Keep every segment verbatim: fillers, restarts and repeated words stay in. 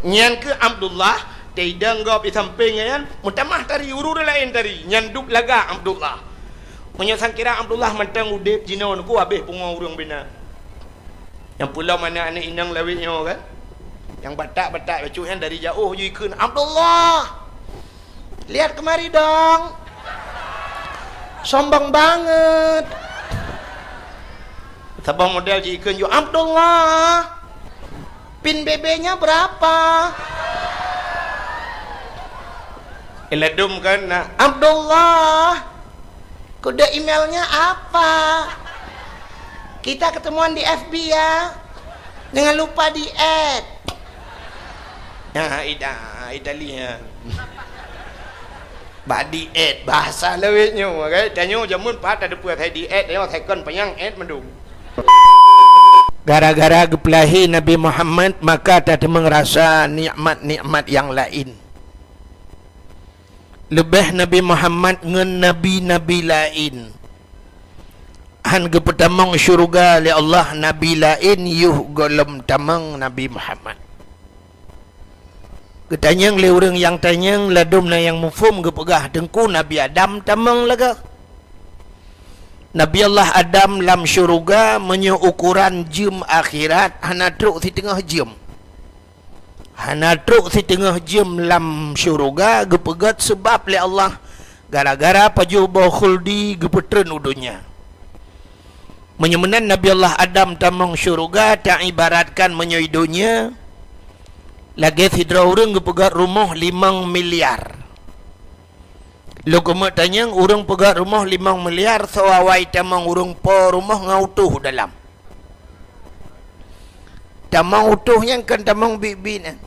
Nyan keuh Abdullah, teudong gob di sampéng nyan, meutamah tari, ureuëng laén tari, nyan duek lagak Abdullah. Meunyoe sangkira Abdullah mantong udeb jinoe nyoe, habéh pungo ureuëng bina. Nyang peulom aneuk-aneuk inong lawét nyoe kan? Nyang batak-batak bacut nyan dari jaoh jikheun, "Abdullah! Lihat kemari dong! Sombong banget!" Saboh model jikheun ju, "Abdullah! Pin B B-nya berapa?" Ladum kan, nah, "Abdullah! Kode emailnya apa? Kita ketemuan di F B ya. Jangan lupa di-add." Nah, ida, idalian. Bak di-add, bahasa lawét nyoe, kan? Tanyoe jameun pat tadeupeu asai di-add, nyoe second panyang add mandum. Gara-gara geupeulahé Nabi Muhammad, maka tateumeung rasa nikmat-nikmat nyang laén. Leubeh Nabi Muhammad ngon nabi-nabi laén. Han geupeutamong syeuruga lé Allah nabi laén yoh gohlom tamong Nabi Muhammad. Geutanyong lé ureuëng nyang tanyong, ladum na nyang muphom geupeugah, "Teungku, Nabi Adam tamong lagée." Nabi Allah Adam lam syeuruga meunyoe ukoran jeuem akhirat hana trok siteungoh jeuem. Hana trok siteungoh jeuem lam syeuruga geupeugét seubab lé Allah gara-gara pajoh boh khuldi geupeutreun u donya. Meunyoe meunan Nabi Allah Adam tamong syeuruga, taibaratkan meunyoe donya lagée sidroe ureuëng geupeugét rumoh limong miliar. Lôn keumeuk tanyong, ureuëng peugét rumoh limong miliar, soe awai tamong ureuëng po rumoh ngon utoh dalam? Tamong utoh nyan kon tamong biet-biet nyan.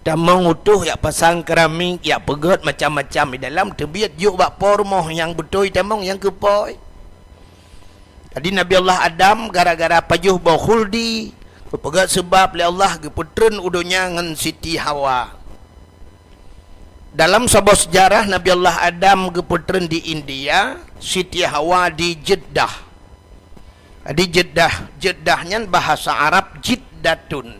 Tamong utoh jak pasang keramik, jak peugét macam-macam di dalam, teubiet jok bak po rumoh nyang beutôi tamong nyang keu po. Jadi Nabi Allah Adam gara-gara pajoh boh khuldi, geupeugét seubab lé Allah geupeutreun u donya ngon Siti Hawa. Dalam saboh seujarah Nabi Allah Adam geupeutreun di India, Siti Hawa di Jeddah. Di Jeddah, Jeddah nyan bahasa Arab Jiddatun.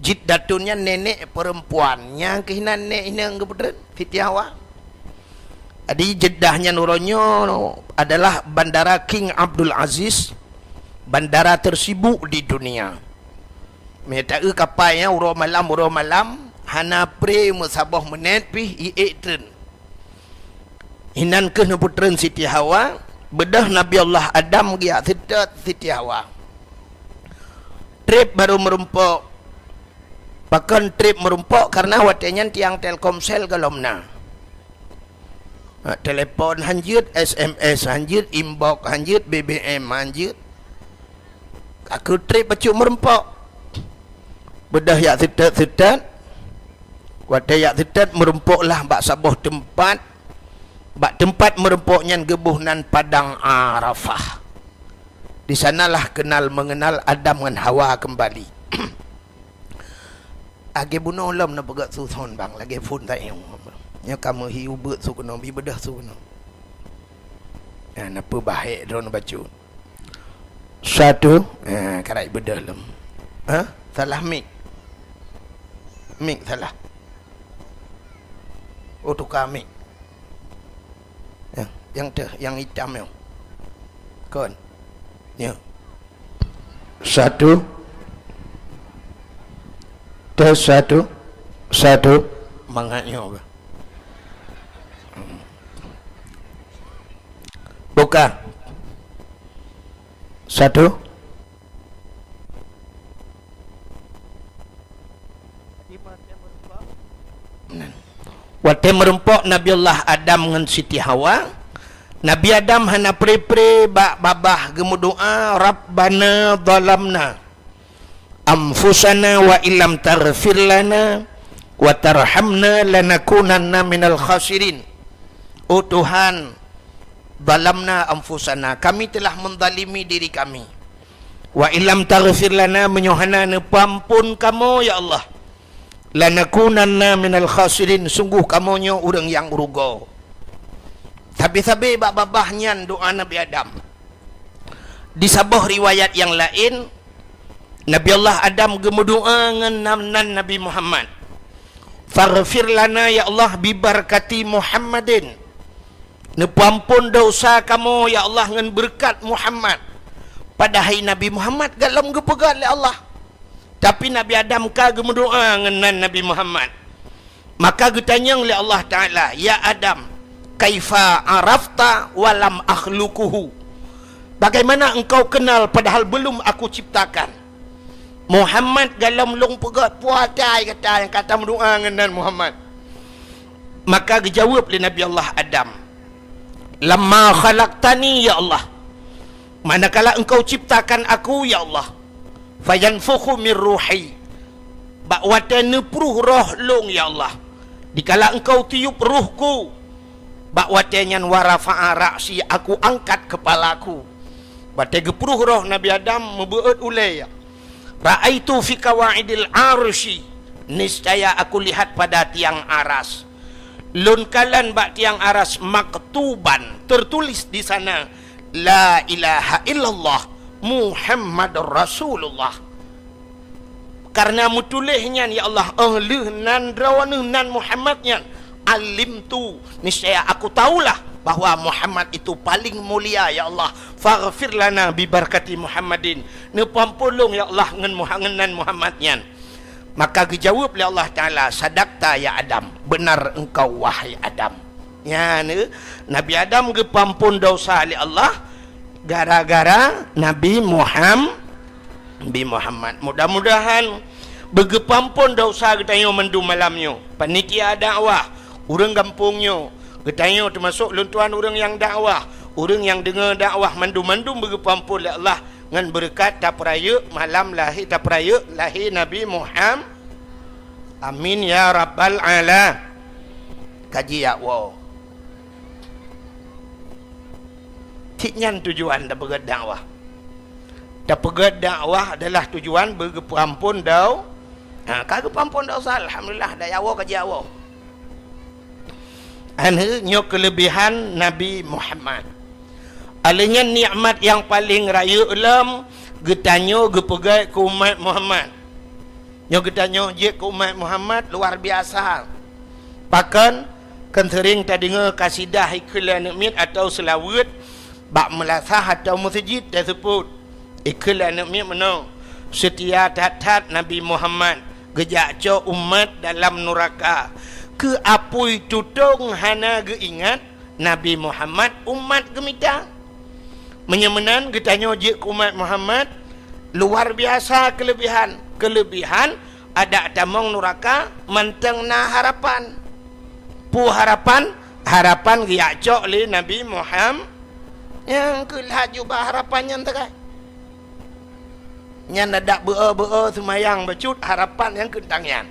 Jiddatun nyan nenek perempuan, nyang keuh nan nek inong geupeutreun, Siti Hawa. Jadi Jeddah nyan uroe nyoe adalah bandara King Abdul Aziz, bandara tersibuk di dunia. Meunyoe taeu kapai nyan uroe malam, uroe malam, hana pre meusaboh menit pih iék treun. Inan keuh neupeutreun Siti Hawa, beudôh Nabi Allah Adam geujak seutôt Siti Hawa. Treb barô meurumpok. Pakon treb meurumpok? Karena watée nyan tiang Telkomsel gohlom na. Ha, telepon hanjeuet, S M S hanjeuet, inbox hanjeuet, B B M hanjeuet. Ka keutreb bacut meurumpok. Beudôh jak seutôt-seutôt. Watée jak seutôt meurumpok lah bak saboh teumpat. Bak teumpat meurumpok nyan geuboh nan Padang Arafah. Di sanalah kenal mengenal Adam ngon Hawa kembali. Lagée bunoe lom neupeugét suson bang, lagée phon tayong. Nyoe ka meuhi ubeuet su keunoe, bi beudôh su keunoe. Nah, neupeubahek droe neubacut. Satu, nah, karai beudôh lom. Ha? Salah mik. Mik salah. Oh, tuka mik. Ya, nyang teuh, nyang itam nyoe. Kon. Ya. Satu. Tes satu. Satu. Mangat nyoe ke? Buka. Satu. Watée meurumpok Nabi Allah Adam ngon Siti Hawa, Nabi Adam hana pre-pre bak babah geumeudoá, "Rabbana zalamna anfusana wa illam taghfir lana wa tarhamna lanakunanna minal khasirin." Oh Tuhan, zalamna anfusana, kami telah menzalimi diri kami. Wa illam taghfir lana, meunyoe hana neupeuamphon kamoe, ya Allah, lanakunanna minal khasirin, sungguh kamoe nyoe ureuëng nyang rugoe. Sabe-sabe bak babah nyan doá Nabi Adam. Di saboh riwayat nyang laén, Nabi Allah Adam geumeudoá ngon nan, nan Nabi Muhammad. "Faghfir lana ya Allah bi barakati Muhammadin." Neupeuampon desya kamoe ya Allah ngon beureukat Muhammad. Padahai Nabi Muhammad galom geupeugét lé Allah. Tapi Nabi Adam ka geumeudoá ngon nan Nabi Muhammad. Maka geutanyong lé Allah Taala, "Ya Adam, kaifa arafta wa lam akhluquhu?" Bagaimana engkau kenal padahal belum aku ciptakan? Muhammad galom lôn peugét, peue ata gata nyang ka tameudoá ngon nan Muhammad? Maka geujaweueb lé Nabi Allah Adam, "Lamma khalaqtani ya Allah, manakala engkau ciptakan aku ya Allah, fayanfukhu mir ruhi, bak watée neupruh roh lôn ya Allah, dikala engkau tiup ruhku, bak watée nyan wa rafa'a ra'si, aku angkat kepalaku." Watée geupruh roh Nabi Adam, meubeuet ulée ya. "Ra'aitu fi qawaidil arsy, niscaya aku lihat pada tiang aras. Lôn kalon bak tiang aras maktuban, tertulis di sana, la ilaha illallah Muhammadur Rasulullah." Karena meutuléh nyan, ya Allah, óh lheueh nan droeneuh nan Muhammad nyan, alimtu, niscaya aku tahulah bahwa Muhammad itu paling mulia, ya Allah. Faghfir lana bi barakati Muhammadin. Neupeuampon lôn, ya Allah, ngon Muha-, ngon nan Muhammad nyan. Maka geujaweueb lé Allah Taala, "Sadaqta ya Adam, benar engkau wahai Adam." Nyan, eh, Nabi Adam geupeuampon desya lé Allah gara-gara Nabi Muham-, Nabi Muhammad. Mudah-mudahan beugeupeuampon desya geutanyoe mandum malam nyoe. Panitia dakwah, ureuëng gampông nyoe, geutanyoe teumasok lôn tuan ureuëng nyang dakwah, ureuëng nyang deungoe dakwah, mandum-mandum beugeupeuampon lé Allah ngon beureukat tapeurayeuk malam lahé, tapeurayeuk lahé Nabi Muham-, amin ya rabbal ala-, kaji ya Allah. Cit nyan tujuan tapeugét dakwah. Tapeugét dakwah adalah tujuan beugeupeuampon dau-, ha, ka geupeuampon desya, alhamdulillah, dak ya Allah, kaji ya Allah. Aneuëk nyoe keuleubehan Nabi Muhammad. Alheuh nyan nikmat nyang paleng rayeuk lom geutanyoe geupeugét keu umat Muhammad. Nyoe geutanyoe jeuet keu umat Muhammad luar biasa. Pakon? Kan seuring tadeungoe kasidah ikheun lé aneuk miet atawa seulaweuet bak meulasah atawa meuseujid taseupôt. Ikheun lé aneuk miet meunoe, "Seutia that-that Nabi Muhammad geujak cok umat dalam nuraka. Keu apui tutong hana geuingat, Nabi Muhammad umat geumita." Meunyoe meunan geutanyoe jeuet keu umat Muhammad, luar biasa keuleubehan. Keuleubehan adak tamong nuraka mantong na harapan. Peue harapan? Harapan geujak cok lé Nabi Muham-, nyang keuh lhaju bak harapan nyan teukai. Nyan adak beu-o-beu-o seumayang bacut harapan nyang keuntang nyan.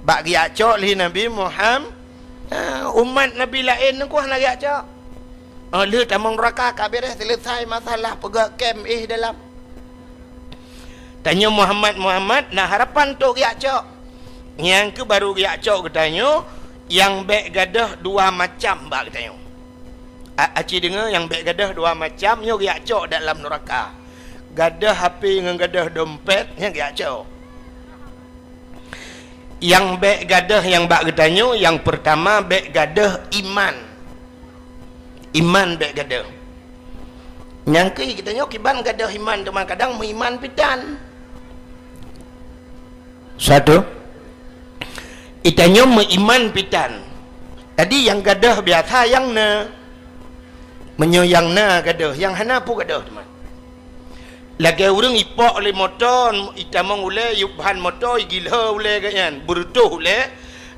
Bak geujak cok lé Nabi Muham-, eh, umat Nabi laén nyan ku hana geujak cok. Oh, lheueh tamong nuraka ka beres, selesai masalah, peugah kem éh dalam. Tanyoe Muhammad, Muhammad, na harapan trok geujak cok. Nyang keuh baru geujak cok geutanyoe, nyang bék gadôh dua macam bak geutanyoe. A-, aci deungoe, nyang bék gadôh dua macam, nyoe geujak cok dalam nuraka. Gadôh H P ngon gadôh dompet, nyan geujak cok. Nyang bék gadôh nyang bak geutanyoe, nyang peurtama bék gadôh iman. Iman bék gadôh. Nyang keu geutanyoe kiban gadôh iman, teuma kadang meuiman pitan. Satu. Geutanyoe meuiman pitan. Jadi nyang gadôh biasa nyang na. Meunyoe nyang na gadôh, nyang hana peue gadôh teuma. Lagée ureuëng ipok lé moto, itamong ulée, yup ban moto, igilho ulée geuh nyan, beureutoh ulée,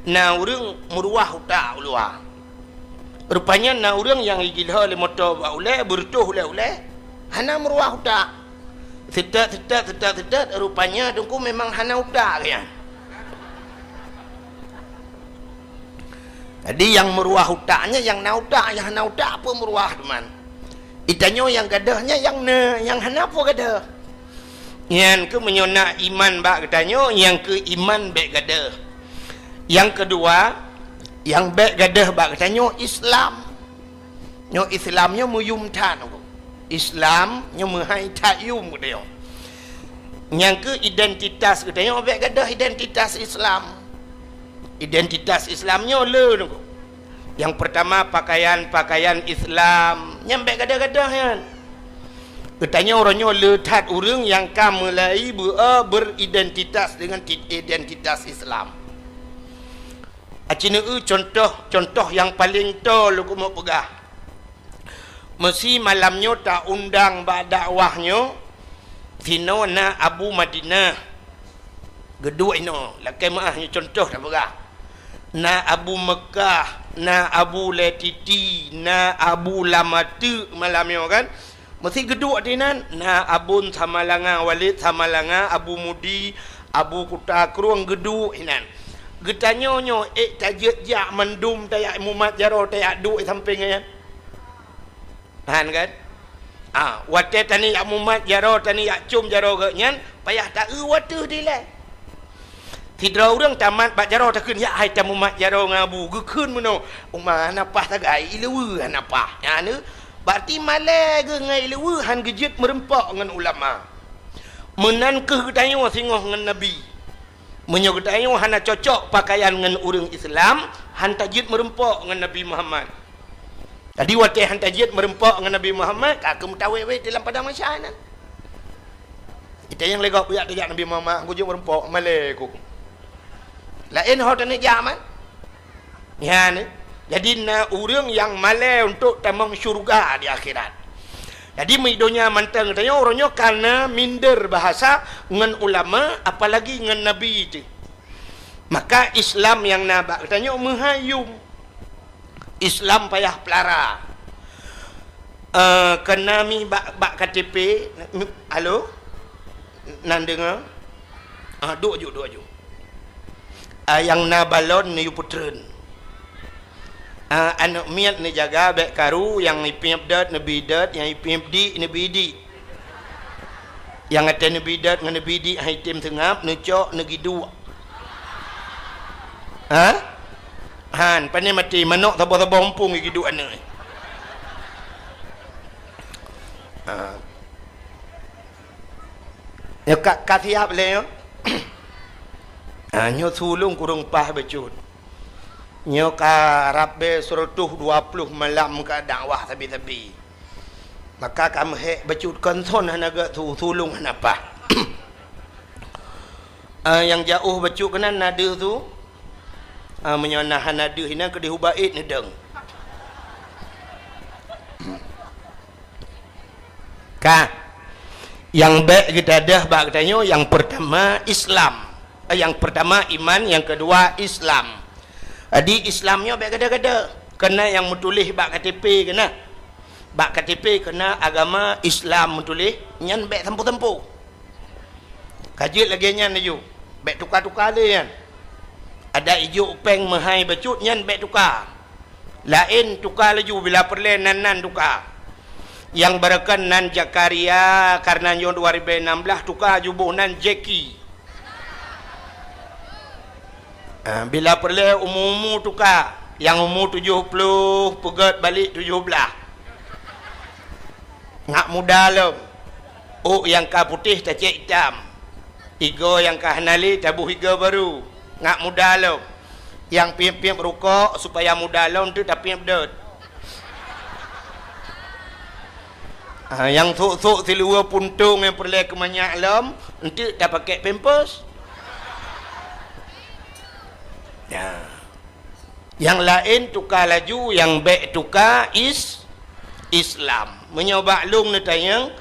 na ureuëng meuruwah utak u luwa. Rupanya na ureuëng nyang igilho lé moto bak ulée, beureutoh ulée-ulée, hana meuruwah utak. Seutôt, seutôt, seutôt, seutôt, rupanya teungku memang hana utak geuh nyan. Jadi nyang meuruwah utak nyan nyang na utak, nyang hana utak peue meuruwah teuma. Geutanyoe nyang gadôh nyan nyang na, nyang hana peue gadôh. Nyan keuh meunyoe na iman bak geutanyoe, nyang keu iman bék gadôh. Nyang keudua, nyang bék gadôh bak geutanyoe Islam. Nyoe Islam nyoe meuyum that. Islam nyoe meuhai that yum geutanyoe. Nyang keu identitas geutanyoe bék gadôh identitas Islam. Identitas Islam nyoe le nunggu. Nyang peurtama pakaian-pakaian Islam, nyan bék gadôh-gadôh nyan. Geutanyoe uroe nyoe le that ureuëng nyang ka mulai beu-, eh, beridentitas dengan ti-, identitas Islam. Aci neueu contoh, contoh nyang paleng toe lôn keumeung peugah. Meusi malam nyoe ta-undang bak dakwah nyoe, sinoe na Abu Madinah. Geuduek inoe, lakée meuáh nyoe contoh tapeugah. Na Abu Meukah, na Abu Letiti, na Abu Lamateuk malam nyoe kan. Meusi geuduek dinan, na Abon Samalanga, Walid Samalanga, Abu Mudi, Abu Kuta Krueng geuduek inan. Geutanyoe nyoe ék tajeuet jak mandum tajak mumat jaroe tajak duek sampéng nyan. Han kan? Ah, watée tani jak mumat jaroe, tani jak com jaroe geuhnyan, payah taeu watée dilée. Sidroe ureuëng tamat bak jaroe takheun, "Yak hai tamumat jaroe ngon Abu," geukheun meunoe, "Uma hana paih sagai, ileue hana paih." Nyan, berarti malée geuh ngon ileue han geujeuet meureumpok ngon ulama. Meunan keuh geutanyoe singoh ngon Nabi. Meunyoe geutanyoe hana cocok pakaian ngon ureuëng Islam, han tajeuet meureumpok ngon Nabi Muhammad. Jadi watée han tajeuet meureumpok ngon Nabi Muhammad, ka keuh meutawét-wét di lam padang mahsyar nyan. Ita nyang lé gob jak tajak Nabi Muhammad, "Ku jeuet meureumpok, malée ku." Laén ho taneuk jak man. Nyan, eh. Jadi na ureuëng nyang malée untuk tamong syurga di akhirat. Jadi meudonya mantong tanyoe uroe nyoe kana minder bahasa ngon ulama, apalagi ngon Nabi teuh. Maka Islam nyang na bak geutanyoe meuhai yum. Islam payah peulara. Eh, keu na mi bak, bak K T P, mi, halo? Nan deungoe? Ah, duek ju, duek ju. Ah, nyang na balon neuyue peutreun. Ah, aneuk miet neujaga bék karu, nyang ipiep dot neubi dot, nyang ipiep dik neubi dik. Nyang até neubi dot ngon neubi dik han item seungab, neucok neugiduek. Ha? Han, pane maté manok saboh-saboh mumpung giduek aneuk. Ha. Nyoe ka, ka siap lé nyoe. Ha, nyoe sulung kureueng paih bacut. Nyoe ka rab bé seratus dua puluh malam ka dakwah sabe-sabe. Maka ka meuhék bacut kon thon hana geusu, sulung hana paih. Ah, nyang jiôh bacut keunan na deuh su. Ah, meunyoe na hana deuh inan keudeh ubak ék neudong. Ka. Nyang bék geuta deuh bak geutanyoe, nyang peurtama Islam. Eh, nyang peurtama iman, nyang keudua Islam. Jadi Islam nyoe bék gada-gada. Keunan nyang meutuléh bak K T P keunan. Bak K T P keunan agama Islam meutuléh, nyan bék sampoe-sampoe. Ka jeuet lagée nyan laju. Bék tuka-tuka lé nyan. Adak ijok péng meuhai bacut nyan bék tuka. Laén tuka laju bila peureulée nan-nan tuka. Nyang barokon nan Zakaria, kareuna nyoe dua ribu enam belas tuka juboh nan Jeki. Ah, bila peureulée umu-umu tuka, nyang umu tujoh ploh peugét balék tujoh blaih. Ngat muda lom. Ôk nyang ka putéh tacék itam. Igoe nyang ka hana lé taboh igoe barô. Ngat muda lom. Nyang piep-piep rukok supaya muda lom teuk tapiep dot. Ah, nyang sok-sok siluweue puntông nyang peureulée keu manyak lom, enteuk tapakék pampers. Ya. Nyang laén tuka laju, nyang bék tuka is-, Islam. Meunyoe bak lôn neutanyong,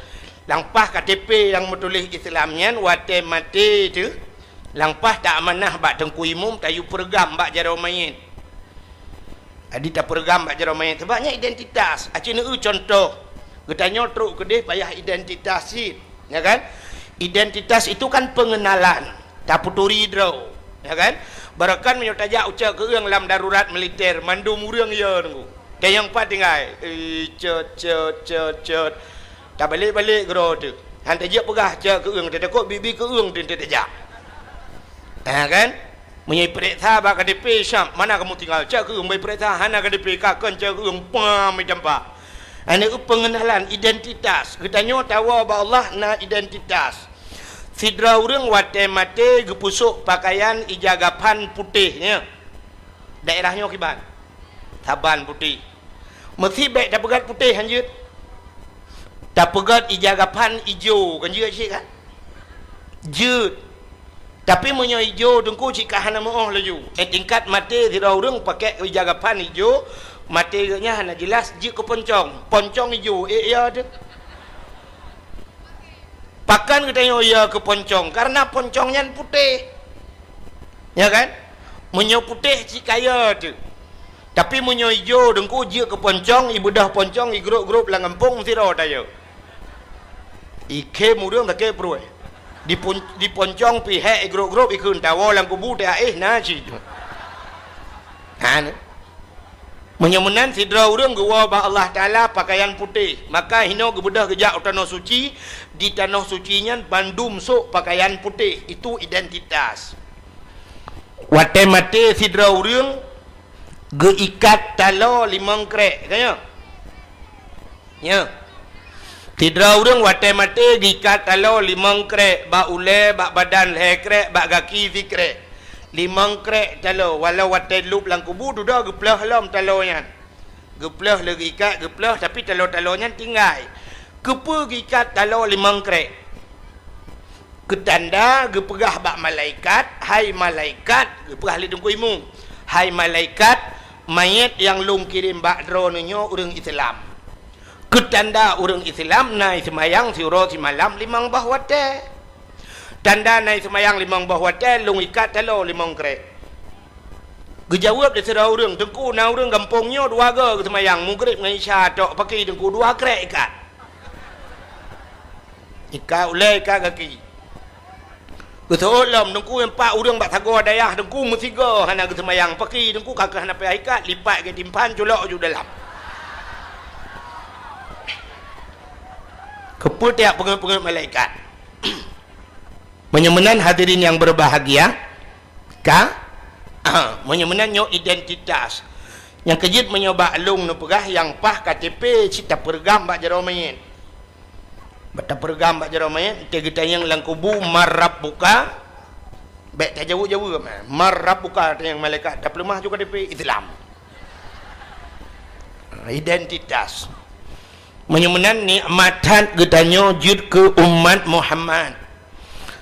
lam paih K T P nyang meutuléh Islam nyan watée maté teuh, lam paih ta amanah bak teungku imum tayue peureugam bak jaroe manyét. Jadi tapeureugam bak jaroe manyét, sabab nyan identitas. Aci neueu cuntoh, geutanyoe trok keudeh payah identitas cit, ya kan? Identitas itu kan pengenalan, tapeuturi droe, ya kan? Barokon meunyoe tajak ucok keueung lam darurat militer, mandum ureuëng yo nunggu. Tanyong pat tinggai, eh, cot, cot, cot, cot. Tabalek-balek keudroe teuh. Han tajak peugah cok keueung, tatakot bibi keueung teuh tajak. Ya kan? Meunyoe ipeuriksa bak K T P, siap, mana kamu tinggal? Cok keueung, bak ipeuriksa, hana K T P, ka kon cok keueung, pam, itampa. Hana eu pengenalan identitas. Geutanyoe tawoe bak Allah na identitas. Sidroe ureuëng watée maté geupeusok peukayan ija gaphan putéh nyan. Daerah nyoe kiban? Saban putéh. Meusi bék tapeugét putéh hanjeuet. Tapeugét ija gaphan ijo kan jeuet cit kan? Jeuet. Tapi meunyoe ijo teungku cit ka hana meuoh laju. Eh, tingkat maté sidroe ureuëng pakai ija gaphan ijo, maté geuh nyan hana jeulaih jeuet keu poncong. Poncong ijo, eh, ya tu. Pakon geutanyoe ya keu poncong? Karena poncong nyan putéh. Ya kan? Meunyoe putéh cit ka ya tu. Tapi meunyoe ijo teungku jeuet keu poncong, ibeudôh poncong, igrôp-grôp lam gampông sidroe taya. Ikhém ureuëng sakét pruet. Dipon-, diponcong pih hék igrôp-grôp ikheun tawoe lam kubu teuh aéh na cit. Ha, ni. Meunyoe meunan sidroe ureuëng geuwoe bak Allah Taala peukayan putéh, maka hinoe geubeudôh geujak u tanoh suci, di tanoh suci nyan bandum sôk peukayan putéh, itu identitas. Watée maté sidroe ureuëng geuikat taloe limong krék, ka nyoe? Nyoe. Sidroe ureuëng watée maté geuikat taloe limong krék, bak ulée, bak badan lhée krék, bak gaki sikrék. Limong krék taloe, walau watée lôb lam kubu dudoe geuplôh lom taloe nyan. Geuplôh lé geuikat, geuplôh, tapi taloe-taloe nyan tinggai. Keupeue geuikat taloe limong krék? Keutanda geupeugah bak malaikat, "Hai malaikat," geupeugah lé Teungku Imum, "Hai malaikat, manyét nyang lôn kirém bak droeneuh nyoe ureuëng Islam. Keutanda ureuëng Islam na seumayang siuroe simalam limong boh watée. Tanda na seumayang limong boh watée lôn ikat taloe limong krék." Geujaweueb lé sidroe ureuëng, "Teungku, na ureuëng gampông nyoe dua goe geuseumayang, Maghrib ngon Isya tok, pakri Teungku, dua krék ikat." Ikat ulée, ikat gaki. Geuseuôt lom, Teungku, nyan pat ureuëng bak sagoe dayah, Teungku, meusigoe hana geuseumayang, pakri Teungku, ka keuh hana payah ikat, lipat geutimpan, culok ju dalam. Keupeue tajak peungeut-peungeut malaikat? Meunyoe meunan hadirin yang berbahagia, ka? Ah, meunyoe meunan nyoe identitas. Nyang keujeuet meunyoe bak lôn neupeugah nyang paih K T P cit tapeureugam bak jaroe manyét. Bak tapeureugam bak jaroe manyét, teuh geutanyong lam kubu, "Man rabbuka?" Bék tajaweueb-jaweueb, "Man rabbuka?" tanyong malaikat, tapeuleumah ju K T P Islam. Identitas. Meunyoe meunan nikmat that geutanyoe jeuet keu umat Muhammad.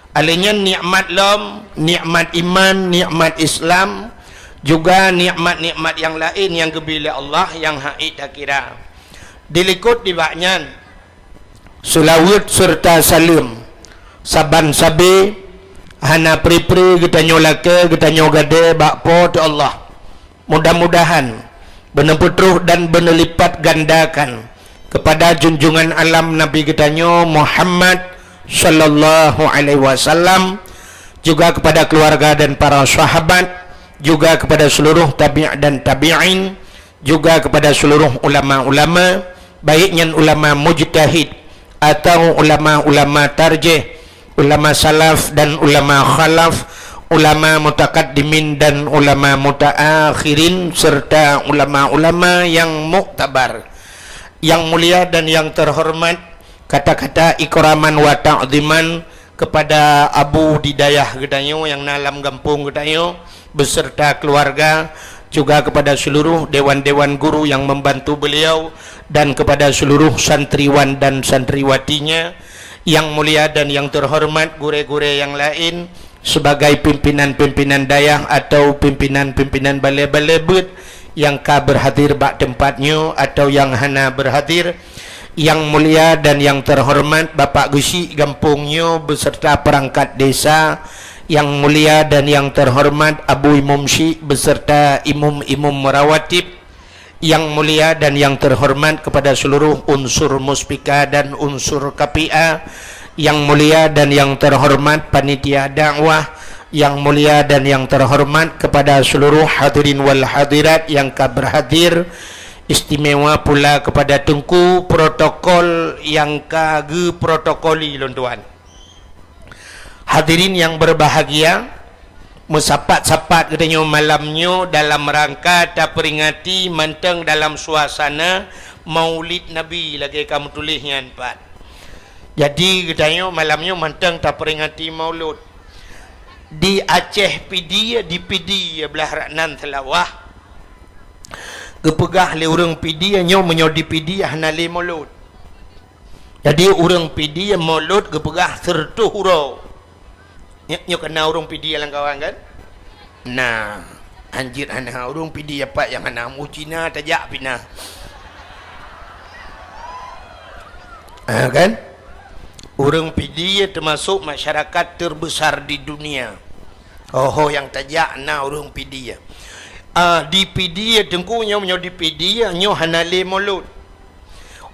Alheuh nyan nikmat lom, nikmat iman, nikmat Islam, juga nikmat-nikmat nyang laén nyang geubri lé Allah nyang hana ék takira. Dilikot nibak nyan, seulaweuet seureuta saleuem saban sabe hana pri-pri geutanyoe lakée, geutanyoe gadée bak Po teu Allah. Mudah-mudahan beuneupeutruh dan beuneulipat gandakan kepada junjungan alam Nabi geutanyoe Muhammad sallallahu alaihi wasallam, juga kepada keluarga dan para sahabat, juga kepada seluruh tabi' dan tabi'in, juga kepada seluruh ulama-ulama, baik nyan ulama mujtahid atau ulama-ulama tarjih, ulama salaf dan ulama khalaf, ulama mutakaddimin dan ulama mutaakhirin, serta ulama-ulama yang muktabar, yang mulia dan yang terhormat, kata-kata ikraman wa ta'ziman kepada Abu di dayah geutanyoe nyang na lam gampông geutanyoe, beserta keluarga, juga kepada seluruh dewan-dewan guru yang membantu beliau, dan kepada seluruh santriwan dan santriwatinya, yang mulia dan yang terhormat gurée-gurée yang lain, sebagai pimpinan-pimpinan dayah atau pimpinan-pimpinan balée-balée beuet yang ka berhadir bak teumpat nyoe atau yang hana berhadir, yang mulia dan yang terhormat Bapak Geuchik gampông nyoe beserta perangkat desa, yang mulia dan yang terhormat Abu Imum Syik beserta imum-imum rawatib, yang mulia dan yang terhormat kepada seluruh unsur Muspika dan unsur K P A, yang mulia dan yang terhormat panitia dakwah, yang mulia dan yang terhormat kepada seluruh hadirin wal hadirat yang ka berhadir, istimewa pula kepada teungku protokol yang ka geuprotokoli lôn tuan. Hadirin yang berbahagia, meusapat-sapat geutanyoe malam nyoe dalam rangka taperingati mantong dalam suasana Maulid Nabi lagée ka meutuléh nyan pat. Jadi, geutanyoe malam nyoe mantong taperingati Maulud. Di Aceh Pidie, di Pidie blah nan Seulawah, geupeugah lé ureuëng Pidie nyoe, meunyoe di Pidie hana lé Maulud. Jadi, ureuëng Pidie Maulud geupeugah sireutôh uroe. Nyoe, nyoe keunan ureuëng Pidie lam kawan kan? Nah, anjir hana ureuëng Pidie pat nyang hana mu Cina tajak pih na. Ha, kan? Ureuëng Pidie termasuk masyarakat terbesar di dunia. Ho-ho nyang tajak na ureuëng Pidie. Ah, di Pidie, Teungku, nyoe, nyoe di Pidie, nyoe hana lé Maulud.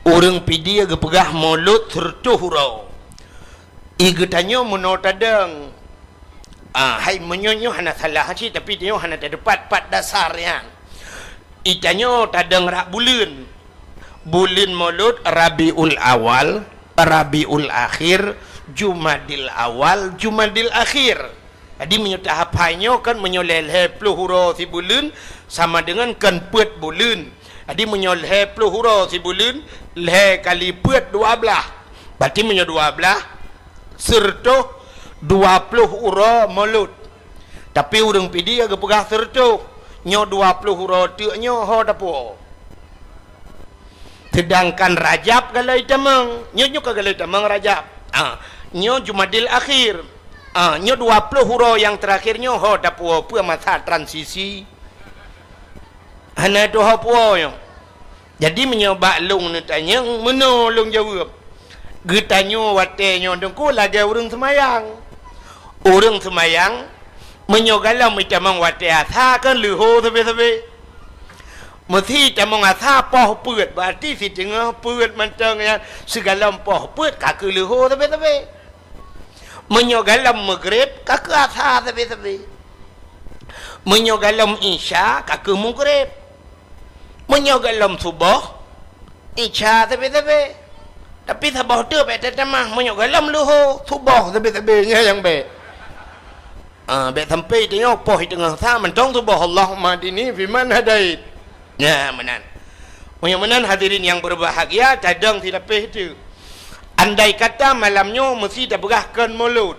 Ureuëng Pidie geupeugah Maulud sireutôh uroe. I geutanyoe meunoe tadong. Ah, hai meunyoe nyoe hana salah cit, tapi tanyoe hana teupat pat dasar nyan. I tanyoe tadong rak buleuen. Buleuen Maulud Rabiul Awal, Rabiul Akhir, Jumadil Awal, Jumadil Akhir. Jadi meunyoe tahap hai nyoe kan meunyoe lhée-lhée ploh uroe sibuleuen sama dengan kan peuet buleuen. Jadi meunyoe lhée ploh uroe sibuleuen, lhée kali peuet dua blaih. Berarti meunyoe dua blaih, sireutôh dua ploh uroe Maulud. Tapi ureuëng Pidie geupeugah sireutôh, nyoe dua ploh uroe teuk nyoe ho tapuwoe. Seudangkan Rajab galai tamong, nyoe, nyoe ka galai tamong Rajab. Ah, nyoe Jumadil Akhir. Ah, nyoe dua ploh uroe nyang teurakhir nyoe ho tapuwoe, peue masa transisi. Hana tuho puwoe nyoe. Jadi meunyoe bak lôn neutanyong, meunoe lôn jaweueb. Geutanyoe watée nyoe Teungku lagée ureuëng seumayang. Ureuëng seumayang, meunyoe galom itamong watée asa kan leuho sabe-sabe. Meusé itamong asa poh peuet, berarti siteungoh peuet mantong nyan sigalom poh peuet ka keu leuho sabe-sabe. Meunyoe galom Maghrib, ka keu asa sabe-sabe. Meunyoe galom Isya, ka keu Maghrib. Meunyoe galom Suboh, Isya sabe-sabe. Tapi saboh teuk bék tatamah, meunyoe galom leuho, Suboh sabe-sabe, nyan nyang bék. Ah, bék sampai tanyoe poh teungoh sa mantong Suboh, Allahumma hdini fiman hadait. Nyan meunan. Meunyoe meunan, hadirin yang berbahagia, tadong silapéh teuk. Andai kata malam nyoe meusé tapeugah kon Maulud,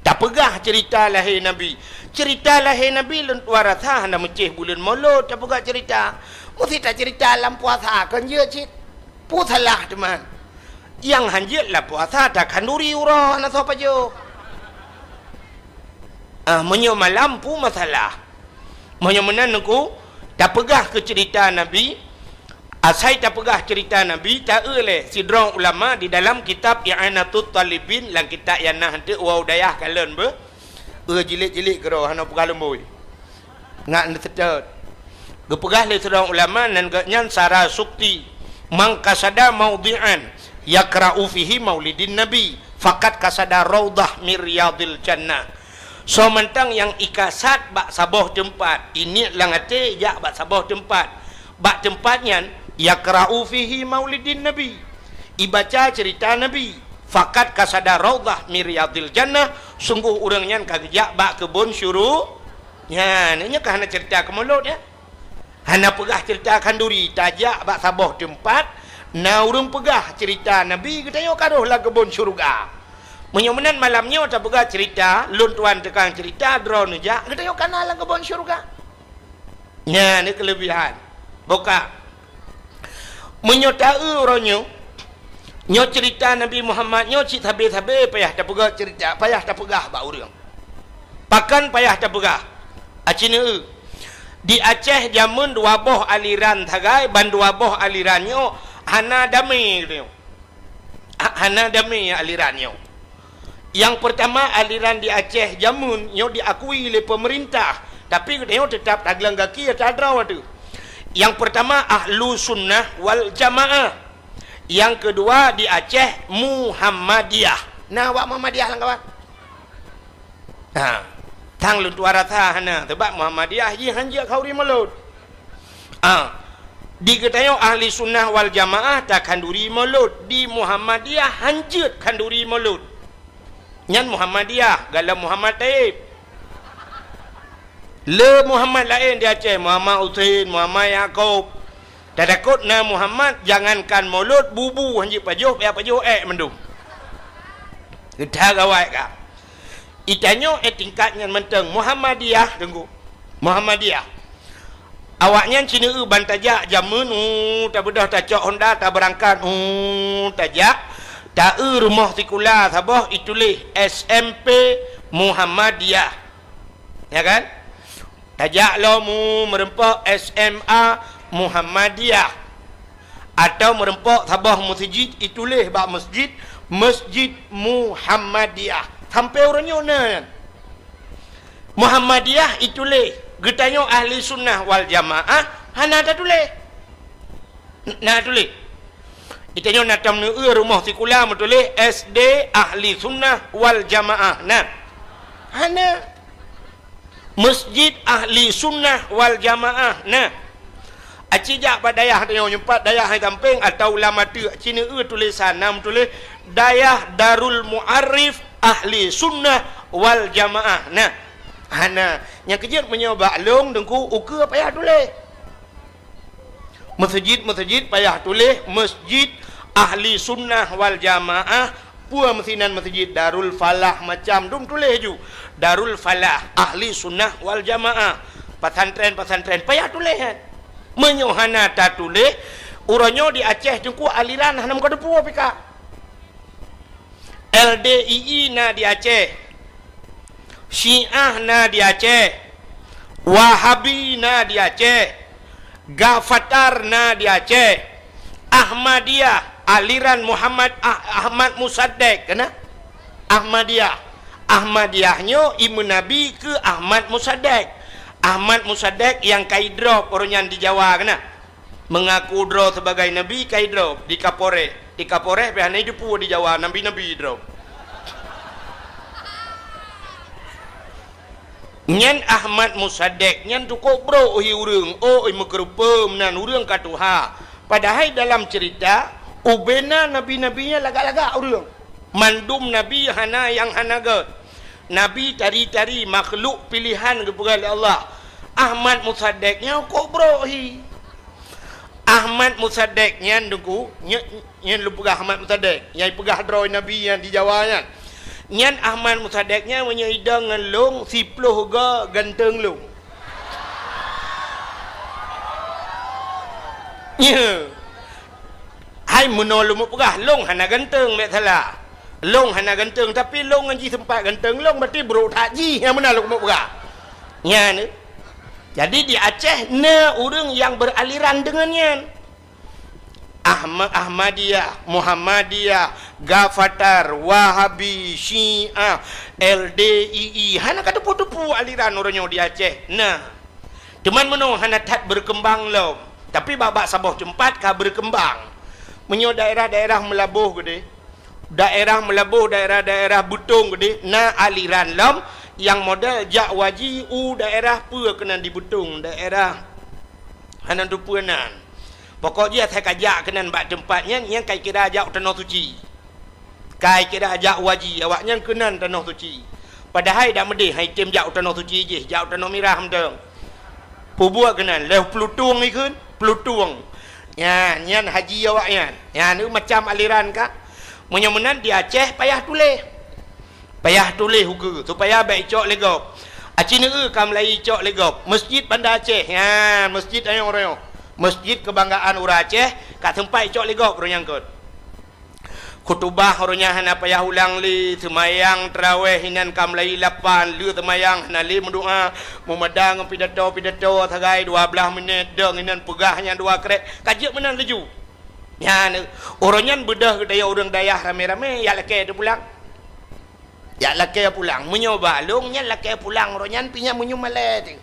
tapeugah ceurita lahé Nabi. Ceurita lahé Nabi lôn tuan rasa hana meucéh buleuen Maulud tapeugah ceurita. Meusé taceurita lam puasa kon jeuet cit. Peue salah teuma? Nyang hanjeuet lam puasa takhanduri uroe hana soe pajoh. Ah, meunyoe malam peue masalah? Meunyoe meunan Teungku, tapeugah keu ceurita Nabi, asai tapeugah ceurita Nabi, ta-eu lé sidroe ulama di dalam kitab I'anatut Talibin, lam kitab nyang na hanteuk woe u dayah kalon beuh, eu jilid-jilid keudroe hana peugah lumbôi. Ngat neuseutôt. Geupeugah lé sidroe ulama nan geuh nyan Sarasukti, "Man qasada maudhi'an yaqra'u fihi maulidin Nabi, faqad qasada raudhah min riyadil jannah." Soe mantong nyang ikasad bak saboh teumpat, iniet lam até jak bak saboh teumpat, bak teumpat nyan yaqra'u fihi maulidin Nabi, ibaca ceurita Nabi, faqad qasada raudhah min riyadil jannah, sunggoh ureuëng nyan ka geujak bak keubon syuru-, nyan, nyoe ka hana ceurita keu Maulud, ya. Hana peugah ceurita khanduri, tajak bak saboh teumpat, na ureuëng peugah ceurita Nabi geutanyoe ka rhoh lam keubon syeuruga. Meunyoe meunan malam nyoe tapeugah ceurita, lôn tuan tukang ceurita, droeneuh jak, geutanyoe ka na lam keubon syeuruga. Nyan ni keuleubihan. Boh ka. Meunyoe ta-eu uroe nyoe, nyoe ceurita Nabi Muhammad nyoe cit sabe-sabe payah tapeugah ceurita, payah tapeugah bak ureuëng. Pakon payah tapeugah? Aci neu-eu. Di Aceh jameun dua boh aliran sagai, ban dua boh aliran nyoe hana damé geutanyoe. Ha-, hana damé aliran nyoe. Nyang peurtama, aliran di Aceh jameun nyoe diakui lé peumeurintah, tapi geutanyoe teutap tagleng gaki ata droe teuh. Nyang peurtama, Ahlu Sunnah wal Jamaah. Nyang keudua, di Aceh, Muhammadiyah. Na awak Muhammadiyah lam kawan? Ha, sang lôn tuan rasa hana, sabab Muhammadiyah jih hanjeuet khanduri Maulud. Ha, di geutanyoe Ahli Sunnah wal Jamaah takhanduri Maulud, di Muhammadiyah hanjeuet khanduri Maulud. Nyan Muhammadiyah, galom Muhammad Taib. Le Muhammad laén di Aceh, Muhammad Husein, Muhammad Yakub. Tatakot na Muhammad, jangankan Maulud, bubu hanjeuet pajoh, payah pajoh ék mandum. Geutanyoe gawai ka. Itanyoe eh tingkat nyan mantong Muhammadiyah, Teungku. Muhammadiyah. Awaknyan sineue ban tajak jameun, uh, tabeudôh tacok honda, tabeurangkat, uh, tajak, taeu rumoh sikula saboh ituléh S M P Muhammadiyah. Ya kan? Tajak lom, uh, meureumpok S M A Muhammadiyah. Atau meureumpok saboh meuseujid ituléh bak meuseujid, Meuseujid Muhammadiyah. Sampoe uroe nyoe na nyan. Muhammadiyah ituléh, geutanyoe Ahli Sunnah wal Jamaah hana tatuléh. Na tuléh. Itanyoe na tam neueu rumoh sikula meutuléh S D Ahli Sunnah wal Jamaah. Na. Hana. Meuseujid Ahli Sunnah wal Jamaah. Na. Aci jak bak dayah tanyoe, nyoe pat dayah hai gampeng atawa lam ateueh, ci neueu tulésan na meutuléh Dayah Darul Mu'arif Ahli Sunnah wal Jamaah. Na. Hana. Nyang keujeuet meunyoe bak lôn Teungku ukeue payah tuléh. Meuseujid-meuseujid payah tuléh Meuseujid Ahli Sunnah wal Jamaah, peue meusinan meuseujid Darul Falah macam dum tuléh ju. Darul Falah Ahli Sunnah wal Jamaah. Pesantren-pesantren payah tuléh nyan. Meunyoe hana tatuléh, uroe nyoe di Aceh Teungku aliran hana meukateupue pih ka. L D I I na di Aceh. Syiah na di Aceh. Wahabi na di Aceh. Gafatar na di Aceh. Ahmadiyah, aliran Muhammad Ah-, Ahmad Musaddek, kena? Ahmadiyah. Ahmadiyah nyoe imeunabi keu Ahmad Musaddek. Ahmad Musaddek nyang ka idrop uroe nyan di Jawa, kena? Meungaku droe sibagai nabi ka idrop di Kapolres. Di Kapolres pih hana jiteupeue di Jawa nabi-nabi idrop. Nyan Ahmad Musaddek nyan cukôp brok hi ureuëng, oi meukeureupeue meunan ureuëng ka tuha. Padahai dalam ceurita, ubena nabi-nabi nyan lagak-lagak ureuëng. Mandum nabi hana nyang hana gét. Nabi tari-tari makhluk pilehan geupeugah lé Allah. Ahmad Musaddek nyan cukôp brok hi. Ahmad Musaddek nyan Teungku, nyan, nyan lôn peugah Ahmad Musaddek, nyang peugah droe nabi nyan di Jawa nyan. Nyan Ahmad Musaddek nyan meunyoe idong ngon lôn, siploh go ganteng lôn. Nyo. Hai meunoe lôn peugah, lôn hana ganteng, bék salah. Lôn hana ganteng, tapi lôn ngon jih seumpat ganteng lôn, berarti brok that jih nyang meunan lôn peugah. Nyan. Jadi di Aceh na ureuëng nyang beraliran deungon nyan. Ahma-, Ahmadiyah, Muhammadiyah, Gafatar, Wahabi, Syiah, L D I I, hana ka teupeue-teupeue aliran uroe nyoe di Aceh. Nah, teuma meunoe hana that berkembang lom, tapi bak-bak saboh teumpat ka berkembang. Meunyoe daerah-daerah Meulaboh keudeh, daerah Meulaboh, daerah-daerah Beutong keudeh, na aliran lom nyang model jak waji u daerah peue keunan di Beutong, daerah hana teupeue nan. Pokok jih asai ka jak keunan bak teumpat nyan, nyan ka ikira jak u Tanoh Suci. Ka ikira jak waji awaknyan keunan Tanoh Suci. Padahai dak meudeh hai tem jak u Tanoh Suci jih, jak u Tanoh Mirah mantong. Peubuet keunan, lheueh Plutung ikheun, Plutung. Nyan, nyan haji awaknyan. Nyan, macam aliran ka. Meunyoe meunan di Aceh payah tuléh. Payah tuléh ukeue, supaya bék icok lé gob. Aci neueu ka meulayeue icok lé gob. Meuseujid Banda Aceh, nyan, meuseujid ayong royoh. Meuseujid keubanggaan ureuëng Aceh, ka teumpat icok lé gob uroe nyan kot. Khutubah uroe nyan hana payah ulang lé, seumayang taraweh inan ka meulayeue lapan, lheueh seumayang hana lé meudoá, meumada ngon pidato-pidato sagai dua blaih minét, dong inan peugah nyan dua krek, ka jeuet meunan laju. Nyan, uroe nyan beudôh geutanyoe ureuëng dayah ramé-ramé, jak lakée teupulang. Jak lakée pulang. Meunyoe bak lôn nyan lakée pulang uroe nyan pih nyan meunyoe malée teuh.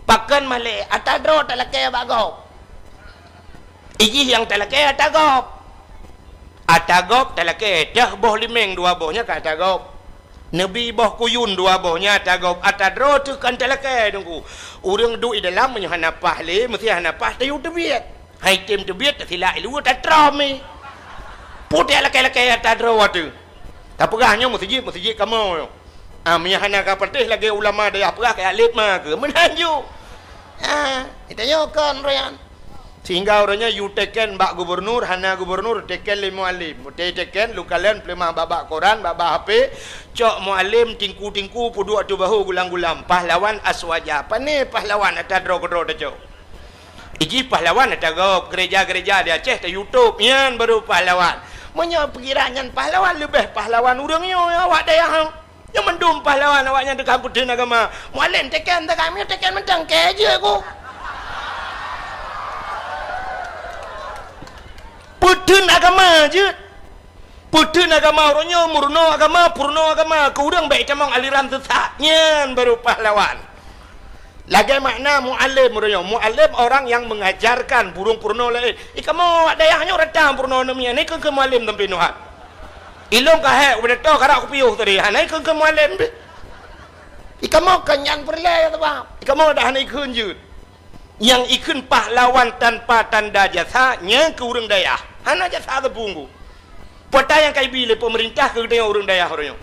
Pakon malée, ata droe talakée bak gob. Ijih nyang talakée ata gob. Ata gob talakée teuh boh limeng dua boh nyan ka ata gob. Neubi boh kuyun dua boh nyan ata gob. Ata droe teuh kan talakée Teungku. Ureuëng duek di dalam meunyoe hana paih lé, meusti hana paih tayue teubiet. Hai tem teubiet tasilak i luwa tatroh mi. Putéh lakée-lakée ata droe teuh. Tapeugah nyoe meuseujid, meuseujid kamoe nyoe. Ah, meunyoe hana ka patéh lagée ulama dayah peugah keu alet ma keu meunan ju. Ah, geutanyoe kon royan. Sehingga uroe nyoe yue teken bak gubernur, hana gubernur, teken lé mualem. Teken leukalon peuleumah bak-bak koran, bak-bak H P, cok mualem tingku-tingku peuduek ateueh bahu gulam-gulam. Pahlawan aswaja. Pane pahlawan ata droe keudroe tacok. Iji pahlawan ata gob, gereja-gereja di Aceh ta YouTube, nyan baru pahlawan. Meunyoe pikiran nyan pahlawan, leubeh pahlawan ureuëng nyoe awak dayah. Nyoe mandum pahlawan awaknyan teuka peutheun agama. Mualem teken teuka, meunyoe teken mantong keu jeuet ku. Peutheun agama jeuet. Peutheun agama uroe nyoe, meurunoe agama, peurunoe agama, keu ureuëng bék itamong aliran sesat. Nyan baru pahlawan. Lagée makna mualem uroe nyoe. Mualem orang yang mengajarkan, burung peurunoe laén. Ih, kamoe awak dayah nyoe rata peurunoe aneuk miet, hana ikheun keu mualem sampoe neuhat. Ilôn ka hék ubé toh karak kupiôh tadi, hana ikheun keu mualem pih. Ih, kamoe kon nyan peureulée ya sabab. Ih, kamoe dah hana ikheun jeuet. Nyang ikheun pahlawan tanpa tanda jasa, nyan keu ureuëng dayah. Hana jasa teupunggu. Peue ata nyang ka ibi lé peumeurintah keu geutanyoe ureuëng dayah uroe nyoe.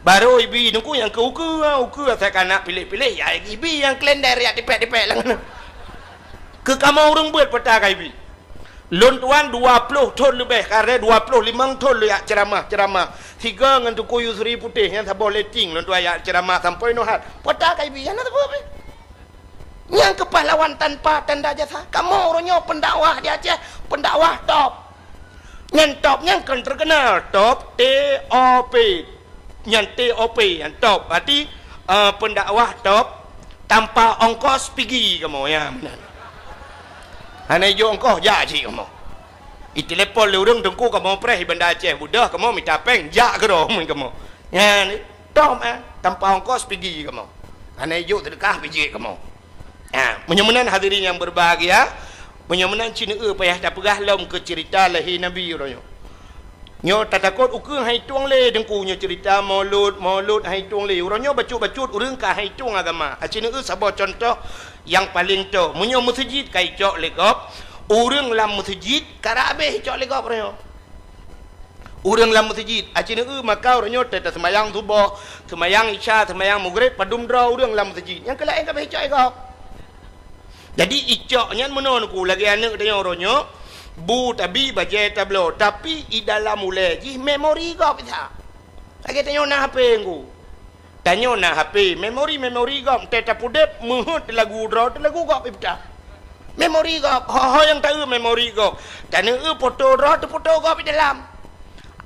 Barô ibi teungku nyang keu ukeue, ukeue asai ka na piléh-piléh, ya ibi nyang kalender ya tipék-tipék lam. Keu kamoe ureuëng beuet peue ata ka ibi. Lôn tuan dua ploh thon leubeh, kareh dua ploh limong thon lôn jak ceuramah-ceuramah. Sigoe ngon Teungku Yusri Putéh nyang saboh letting lôn tuan jak ceuramah sampoe neuhat. Peue ata ka ibi, hana sapeue pih. Nyang keu pahlawan tanpa tanda jasa. Kamoe uroe nyoe pendakwah di Aceh, pendakwah top. Nyan top nyan kon terkenal, top, T O P. Nyan T O P, nyan top. Berarti, eh, pendakwah top, tanpa ongkos pigi kamoe, ya, meunan. Hana ijok ongkos, jak cit kamoe. Itelepon lé ureuëng teungku kamoe preh di Banda Aceh, beudôh kamoe mita péng, jak keudroe kamoe. Nyan, tom, eh, tanpa ongkos pigi kamoe. Hana ijok seudeukah pijék kamoe. Ha, meunyoe meunan hadirin yang berbahagia, meunyoe meunan ci neueu payah tapeugah lom keu ceurita lahé Nabi uroe nyoe. Nyoe tatakot ukeue han itueng lé teungku nyoe ceurita maulud, maulud han itueng lé. Uroe nyoe bacut-bacut ureuëng ka han itueng agama. Aci neueu saboh cuntoh nyang paleng toh. Meunyoe meuseujid ka icok lé gob, ureuëng lam meuseujid karab habéh icok lé gob uroe nyoe. Ureuëng lam meuseujid, aci neueu maka uroe nyoe teuh taseumayang suboh, seumayang isya, seumayang mugreb, padum droe ureuëng lam meuseujid. Nyang keu laén ka beh icok lé gob. Jadi icok nyan meunoe teungku lagée aneuëk tanyoe uroe nyoe, bu tabi bajée tabloe, tapi i dalam ulée jih memori gob that. Lagée tanyoe na H P teungku. Tanyoe na H P, memori-memori gob, teuh tapudeb, meuheuet teulagu droe, teulagu gob ipeugah. Memori gob, ho-ho nyang taeu memori gob. Taneueu foto droe, teufoto gob di dalam.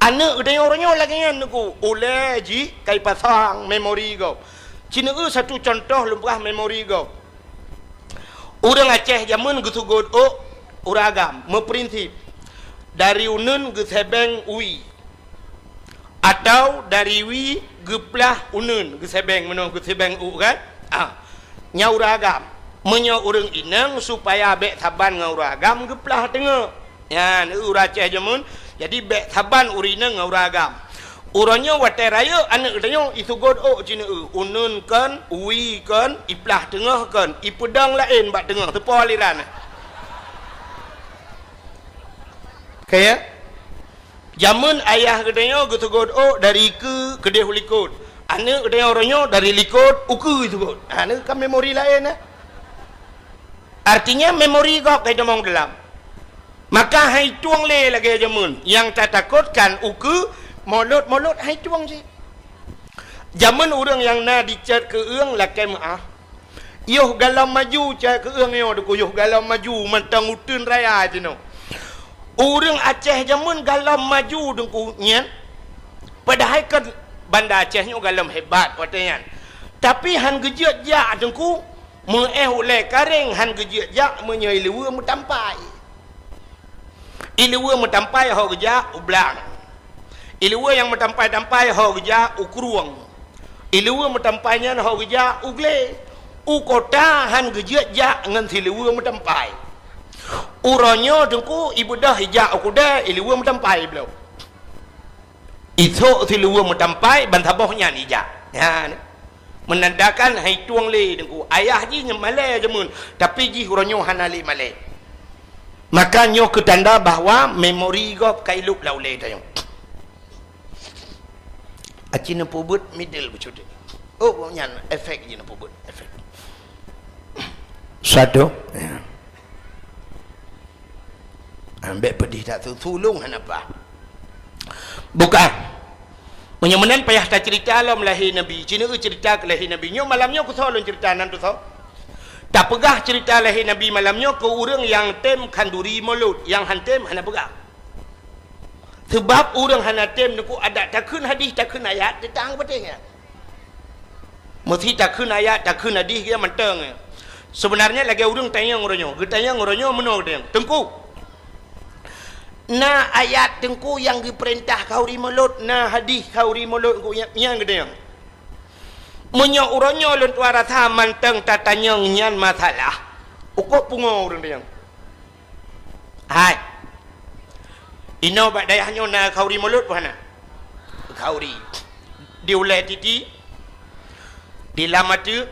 Aneuëk geutanyoe uroe nyoe lagée nyan teungku, ulée jih ka ipasang memori gob. Ci neueu satu cuntoh lôn peugah memori gob. Ureuëng Aceh jameun geuseugot ôk ureuëng agam, meuprinsip dari uneuen geusebeng wie. Atau dari wie geuplah uneuen, geusebeng meunoe, geusebeng ôk kan? Ah. Nyan ureuëng agam. Meunyoe ureuëng inong supaya bék saban ngon ureuëng agam geuplah teungoh. Nyan ureuëng Aceh jameun. Jadi bék saban ureuëng inong ngon ureuëng agam. Uroe nyoe watée rayeuk aneuëk geutanyoe iseugot ôk ci neueu, uneuen kon, wie kon, iplah teungoh kon, ipeudong laén bak teungoh, teupo aliran. Oke ya? Jameun ayah geutanyoe geuseugot ôk dari keue keudeh u likot. Aneuëk geutanyoe uroe nyoe dari likot u keue seugot. Ha, nyoe kan memori laén, eh. Artinya memori gob ka itamong dalam. Maka han itueng lé lagée jameun. Nyang tatakotkan u keue, molot-molot han itueng cit. Jameun ureuëng nyang na dicet keu-eueng lakée meuáh. Yoh galom maju cit keu-eueng nyoe teungku, yoh galom maju mantong uteuen raya jinoe. Ureuëng Aceh jameun galom maju teungku nyan, padahai kan Banda Aceh nyoe galom hebat watée nyan. Tapi han geujeuet jak teungku, meuéh ulée karéng han geujeuet jak meunyoe iluweue meutampai. Iluweue meutampai ho geujak u blang. Iluweue nyang meutampai-tampai ho geujak u krueng. Iluweue meutampai nyan ho geujak u glé. U kota han geujeuet jak ngon siluweue meutampai. Uroe nyoe teungku ibeudôh ijak u keudée iluweue meutampai bloe. Isok siluweue meutampai ban saboh nyan ijak. Nyan. Menandakan han itueng lé teungku. Ayah jih nyan malée jameun, tapi jih uroe nyoe hana lé malée. Maka nyoe keu tanda bahwa memori gob ka ilop lam ulée tanyoe. Aci neupeubuet middle beucut. Oh, nyan efek jih neupeubuet, efek. Satu. Ya. Bék peudeh that su-, sulông hana paih. Bukan. Meunyoe meunan payah taceurita lom lahé Nabi. Ci neueu ceurita keu lahé Nabi. Nyoe malam nyoe kusoe lôn ceurita nan tusoe. Tapeugah ceurita lahé Nabi malam nyoe keu ureuëng nyang tem khanduri mulod, nyang han tem hana peugah. Seubab ureuëng hana tem neukuk adat takheun hadih, takheun ayat, teutang beuteh nyan. Meusti takheun ayat, takheun hadih, geuh mantong. Seubeunarnya lagée ureuëng tanyong uroe nyoe, geutanyong uroe nyoe meunoe geutanyong, "Teungku, na ayat Teungku nyang geupeurintah khanduri mulod, na hadih khanduri mulod Teungku nyan?" Nyan geutanyong. Meunyoe uroe nyoe lôn tuan rasa mantong tatanyong nyan masalah, ukoe pungo ureuëng tanyong. Hai. Inoe bak dayah nyoe na khanduri mulod peue hana? Khanduri. Di ulée titi, di lam ateueh,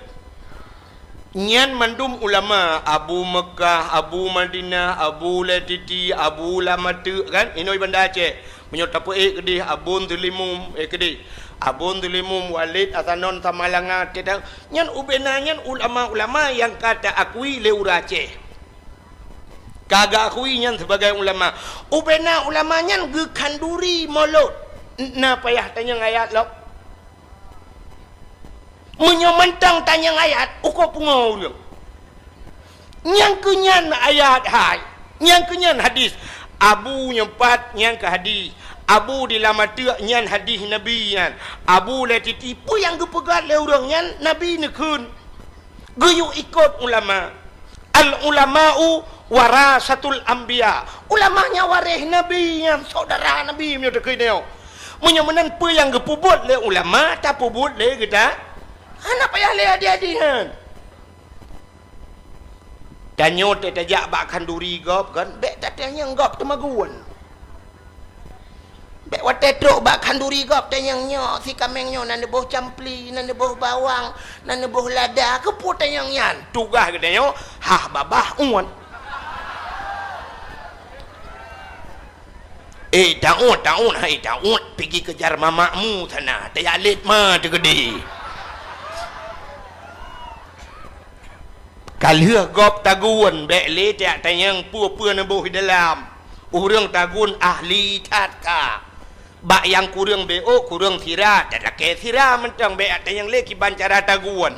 nyan mandum ulama, Abu Meukah, Abu Madinah, Abu Ulée Titi, Abu Lam Ateueh, kan? Inoe Banda Aceh. Meunyoe tapeuék keudeh Abon Teulimum, eh, keudeh. Abon Teulimum, Walid Hasanon Samalanga, teuta-, nyan ubena nyan ulama-ulama nyang ka taakui lé ureuëng Aceh. Ka geuakui nyan sibagai ulama. Ubena ulama nyan geukhanduri mulod. Na payah tanyong ayat lom. Meunyoe mantong tanyong ayat, ukoe pungo ureuëng. Nyang keu nyan ayat hai, nyang keu nyan hadis. Abu nyang pat nyan keu hadis. Abu di Lam Ateueh nyan hadis Nabi nyan. Abu Ulée Titi peue nyang geupeugah lé ureuëng nyan Nabi neukheun. Geuyue ikot ulama. Al ulama'u warasatul anbiya. Ulama nyan waréh Nabi nyan, syedara Nabi meunyoe takheun nyoe. Meunyoe meunan peue nyang geupeubuet lé ulama, tapeubuet lé geuta. Hana payah lé hadih-hadih nyan. Tanyoe teuh tajak bak khanduri gob kan, bék tatanyong gob teumagun. Bék watée trok bak khanduri gob tanyong nyoe, si kaméng nyoe na neuboh campli, na neuboh bawang, na neuboh lada, keupeue tanyong nyan? Tugaih geutanyoe, hah babah uet. Eh, taun, taun, hai taun, pigi keujar mamakmu sana, tajak lét ma teukeudi. Ka lheueh gob tagun, bék lé tajak tanyong peue-peue neuboh di dalam. Ureuëng tagun ahli that ka. Bak nyang kureueng béok, kureueng sira, talakée sira mantong bék tanyong lé kiban cara tagun.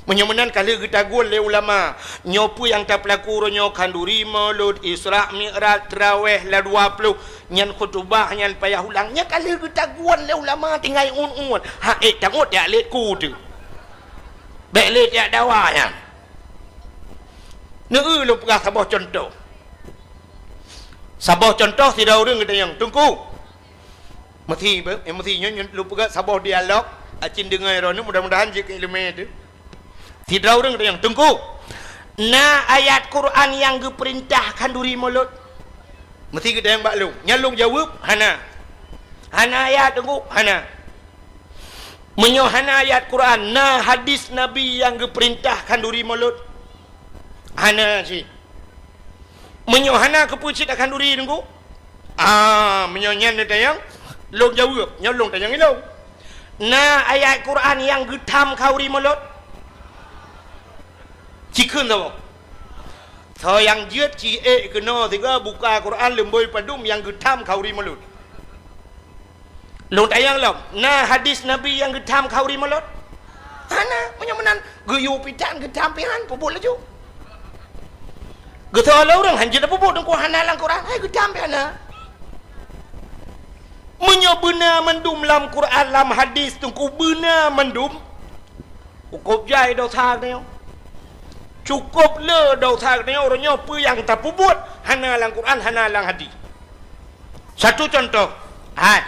Meunyoe meunan ka lheueh geutagun lé ulama, nyoe peue nyang tapeulaku uroe nyoe khanduri, mulod, Isra, Mi'raj, Traweh, la dua ploh, nyan khutubah, nyan payah ulang, nyan ka lheueh geutagun lé ulama tinggai uet-uet. Ha ék tangut jak lét ku teuh. Bék lé jak dawa nyan. Neueu lôn peugah saboh cuntoh. Saboh cuntoh sidroe ureuëng geutanyong, "Teungku." Meusi, eh, meusi nyoe, nyoe lôn peugah saboh dialog, acin deungoe droeneuh, mudah-mudahan jeuet keu iéleumé teuh. Sidroe ureuëng geutanyong, "Teungku, na ayat Quran nyang geupeurintah khanduri mulod?" Meusi geutanyong bak lôn. Nyan lôn jaweueb, "Hana." "Hana ayat, Teungku?" "Hana." "Meunyoe hana ayat Quran, na hadis Nabi nyang geupeurintah khanduri mulod?" "Hana cit." "Meunyoe hana, keupeue cit takhanduri, Teungku?" "Ah, meunyoe nyan neutanyong, lôn jaweueb, nyoe lôn tanyong ilôn. Na ayat Quran nyang geutham khanduri mulod?" Ci kheun saboh. Soe nyang jeuet ci ék keunoe sigoe buka Quran leumbôi padum nyang geutham khanduri mulod. Lôn tanyong lom, na hadis Nabi nyang geutham khanduri mulod? Hana, meunyoe meunan geuyue pitan geutham pihan, peubuet laju. Geutanyoe lé ureuëng hanjeuet peubuet, Teungku, hana lam Quran, hai geutham pihan na. Meunyoe beuna mandum lam Quran, lam hadis, Teungku, beuna mandum, Cukôp jai desya geutanyoe. Cukôp le desya geutanyoe, uroe nyoe peue nyang tapeubuet hana lam Quran, hana lam hadis. Satu contoh, hai,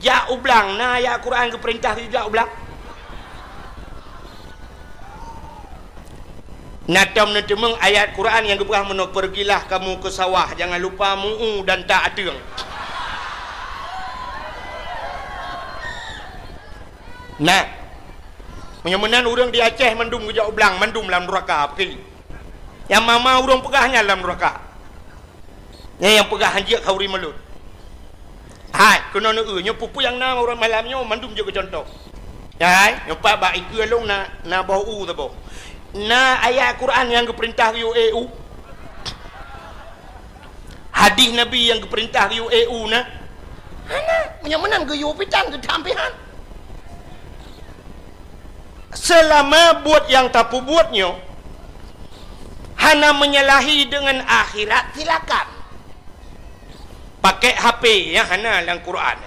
jak u blang, na ayat Quran geupeurintah jak u blang? Na tom neuteumeung ayat Quran nyang geupeugah meunoe, "Pergilah kamu ke sawah, jangan lupa mu'u dan tak ateueng." Nah, meunyoe meunan ureuëng di Aceh mandum geujak u blang, mandum lam nuraka, peuki. Nyang ma-ma ureuëng peugah nyan lam nuraka. Nyan nyang peugah hanjeuet khanduri mulod. Hai, keunoe neueu, nyoe peue-peue nyang na ureuëng malam nyoe mandum jeuet keu contoh. Hai, nyoe pat bak ikeue lôn na, na boh u saboh. Na ayat Quran nyang geupeurintah geuyue ék u? Hadih Nabi nyang geupeurintah geuyue ék u na? Hana. Meunyoe meunan geuyue pih tan, geutam pih han. Seulama buet nyang tapeubuet nyoe hana menyalahi deungon akhirat, silakan. Pakai H P nyang hana lam Quran.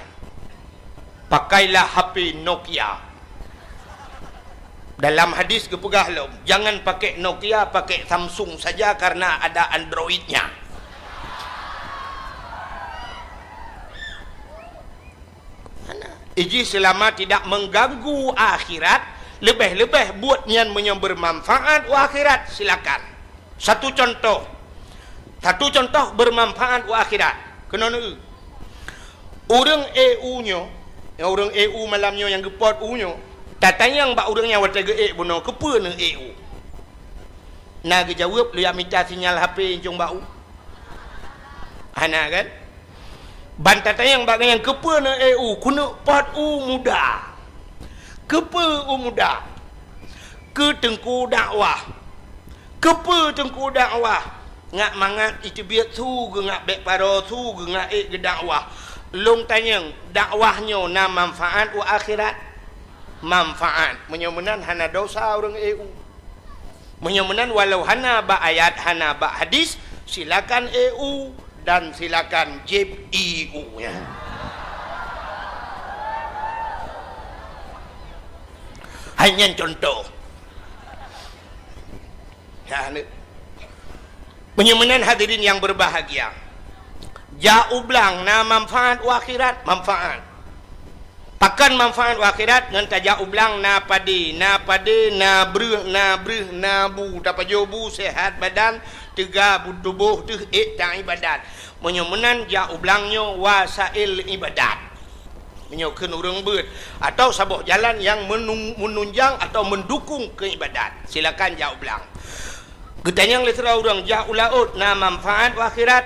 Pakailah H P Nokia. Dalam hadis geupeugah lom, "Jangan pakai Nokia, pakai Samsung saja karena ada Android-nya." Mana? Iji selama tidak mengganggu akhirat, leubeh-leubeh buet nyan meunyoe bermanfaat u akhirat, silakan. Satu contoh. Satu contoh bermanfaat u akhirat. Keunoe neu. Ureuëng ék u nyoe, nyang ureuëng ék u malam nyoe nyang geupot u nyoe, tatanyong bak ureuëng nyan watée geuék bunoe, "Keupeue neuék u?" Na geujaweueb, "Lôn jak mita sinyal H P incong bak u." Hana kan? Ban tatanyong bak gobnyan, "Keupeue neuék u?" "Keuneuk pot u muda." "Keupeue u muda?" "Keu teungku dakwah." "Keupeue teungku dakwah?" "Ngat mangat iteubiet su geungat bék paro su geungat ék geudakwah." "Lôn tanyong, dakwah nyoe na manfaat u akhirat?" "Manfaat." Meunyoe meunan hana desya ureuëng ék u. Meunyoe meunan walau hana bak ayat, hana bak hadis, silakan ék u dan silakan jieb ie u nyan. Hai nyan contoh. Nah, ni. Meunyoe meunan hadirin yang berbahagia, jak u blang na manfaat u akhirat, manfaat. Pakon manfaat u akhirat? Ngon tajak u blang na padé, na padé, na breueh, na breueh, na bu, tapajoh bu, sehat badan, teuga bu-, tuboh teuh ék taibadat. Meunyoe meunan jak u blang nyoe wasail ibadat. Meunyoe kheun ureuëng beuet, atau saboh jalan nyang menung-, menunjang atau mendukung keu ibadat, silakan jak u blang. Geutanyong lé sidroe ureuëng, "Jak u laôt na manfaat u akhirat?"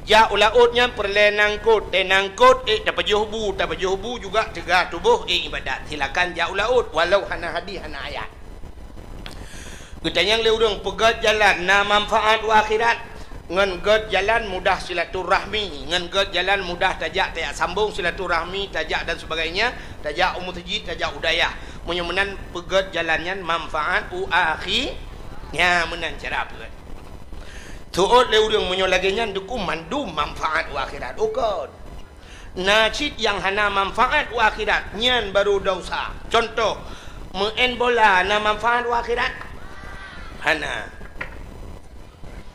Jak u laôt nyan peureulée nangkot, tée nangkot ék tapajoh bu, tapajoh bu juga teuga tuboh ék ibadat. Silakan jak u laôt walau hana hadis hana ayat. Geutanyong lé ureuëng, "Peugét jalan na manfaat u akhirat?" Ngon gét jalan mudah silaturahmi, ngon gét jalan mudah tajak, tajak sambong silaturahmi, tajak dan sebagainya, tajak u meuseujid, tajak u dayah. Meunyoe meunan peugét jalan nyan manfaat u akhi-, nya meunan cara peugét. Teuôt lé ureuëng meunyoe lagée nyan dukung mandum manfaat u akhirat. Ukon. Na cit nyang hana manfaat u akhirat, nyan baru desya. Contoh, meu'en bola na manfaat u akhirat? Hana.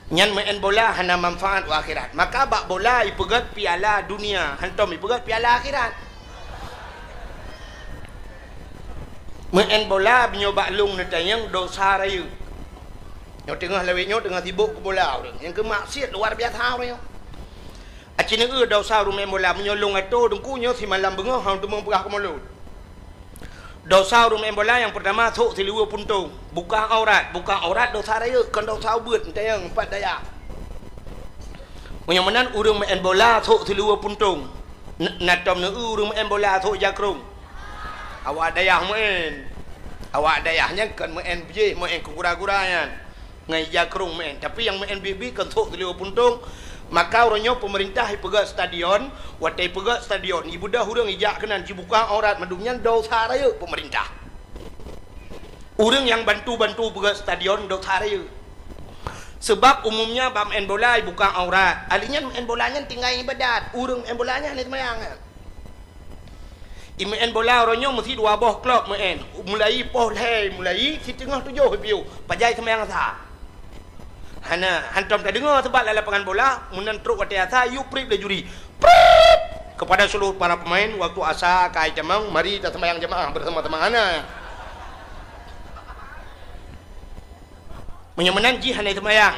Nyan meu'en bola hana manfaat u akhirat. Maka bak bola ipeugét piala dunia, hantom ipeugét piala akhirat. Meu'en bola meunyoe bak lông neutanyong desya rayeuk. Nyoe teungoh lawét nyoe teungoh sibok keu bola ureuëng. Nyang keu maksiat luar biasa ureuëng nyoe. Aci neueu desya ureuëng meu'en bola, meunyoe lông atô teungku nyoe simalam beungoh hana teumeung peugah keu mulod. Desya ureuëng meu'en bola nyang peurtama sôk siluweue puntông, buka aurat, buka aurat desya rayeuk, kon desya ubeuet, neutanyong pat dayah. Meunyoe meunan ureuëng meu'en bola sôk siluweue puntông, n-, na tom neueu ureuëng meu'en bola sôk jakrong. Awak dayah meu'en. Awak dayah nyan kon meu'en biéh, meu'en keu gura-gura nyan. Ngon ija krông meu'en. Tapi nyang meu'en bibi kon sôk siluweue puntông. Maka uroe nyoe peumeurintah ipeugét stadion, watée ipeugét stadion, ibeudôh ureuëng ijak keunan jibuka aurat mandum nyan desya rayeuk peumeurintah. Ureuëng nyang bantu-bantu peugét stadion desya rayeuk. Seubab umumnya bak meu'en bola ibuka aurat. Ahli nyan meu'en bola nyan tinggai ibadat. Ureuëng meu'en bola nyan hana teumayang nyan. Imeu'en bola uroe nyoe meusi dua boh klub meu'en. Mulai poh lhée, mulai siteungoh tujoh piôh, pajan seumayang asa. Hana, hantom tadeungoe seubab lam lapangan bola, meunan trok watée asa, yue prip lé juri. Prip! Kepada seluruh para pemain, waktu asa ka itamong, mari taseumayang jamaah bersama-sama. Hana. Meunyoe meunan jih hana seumayang.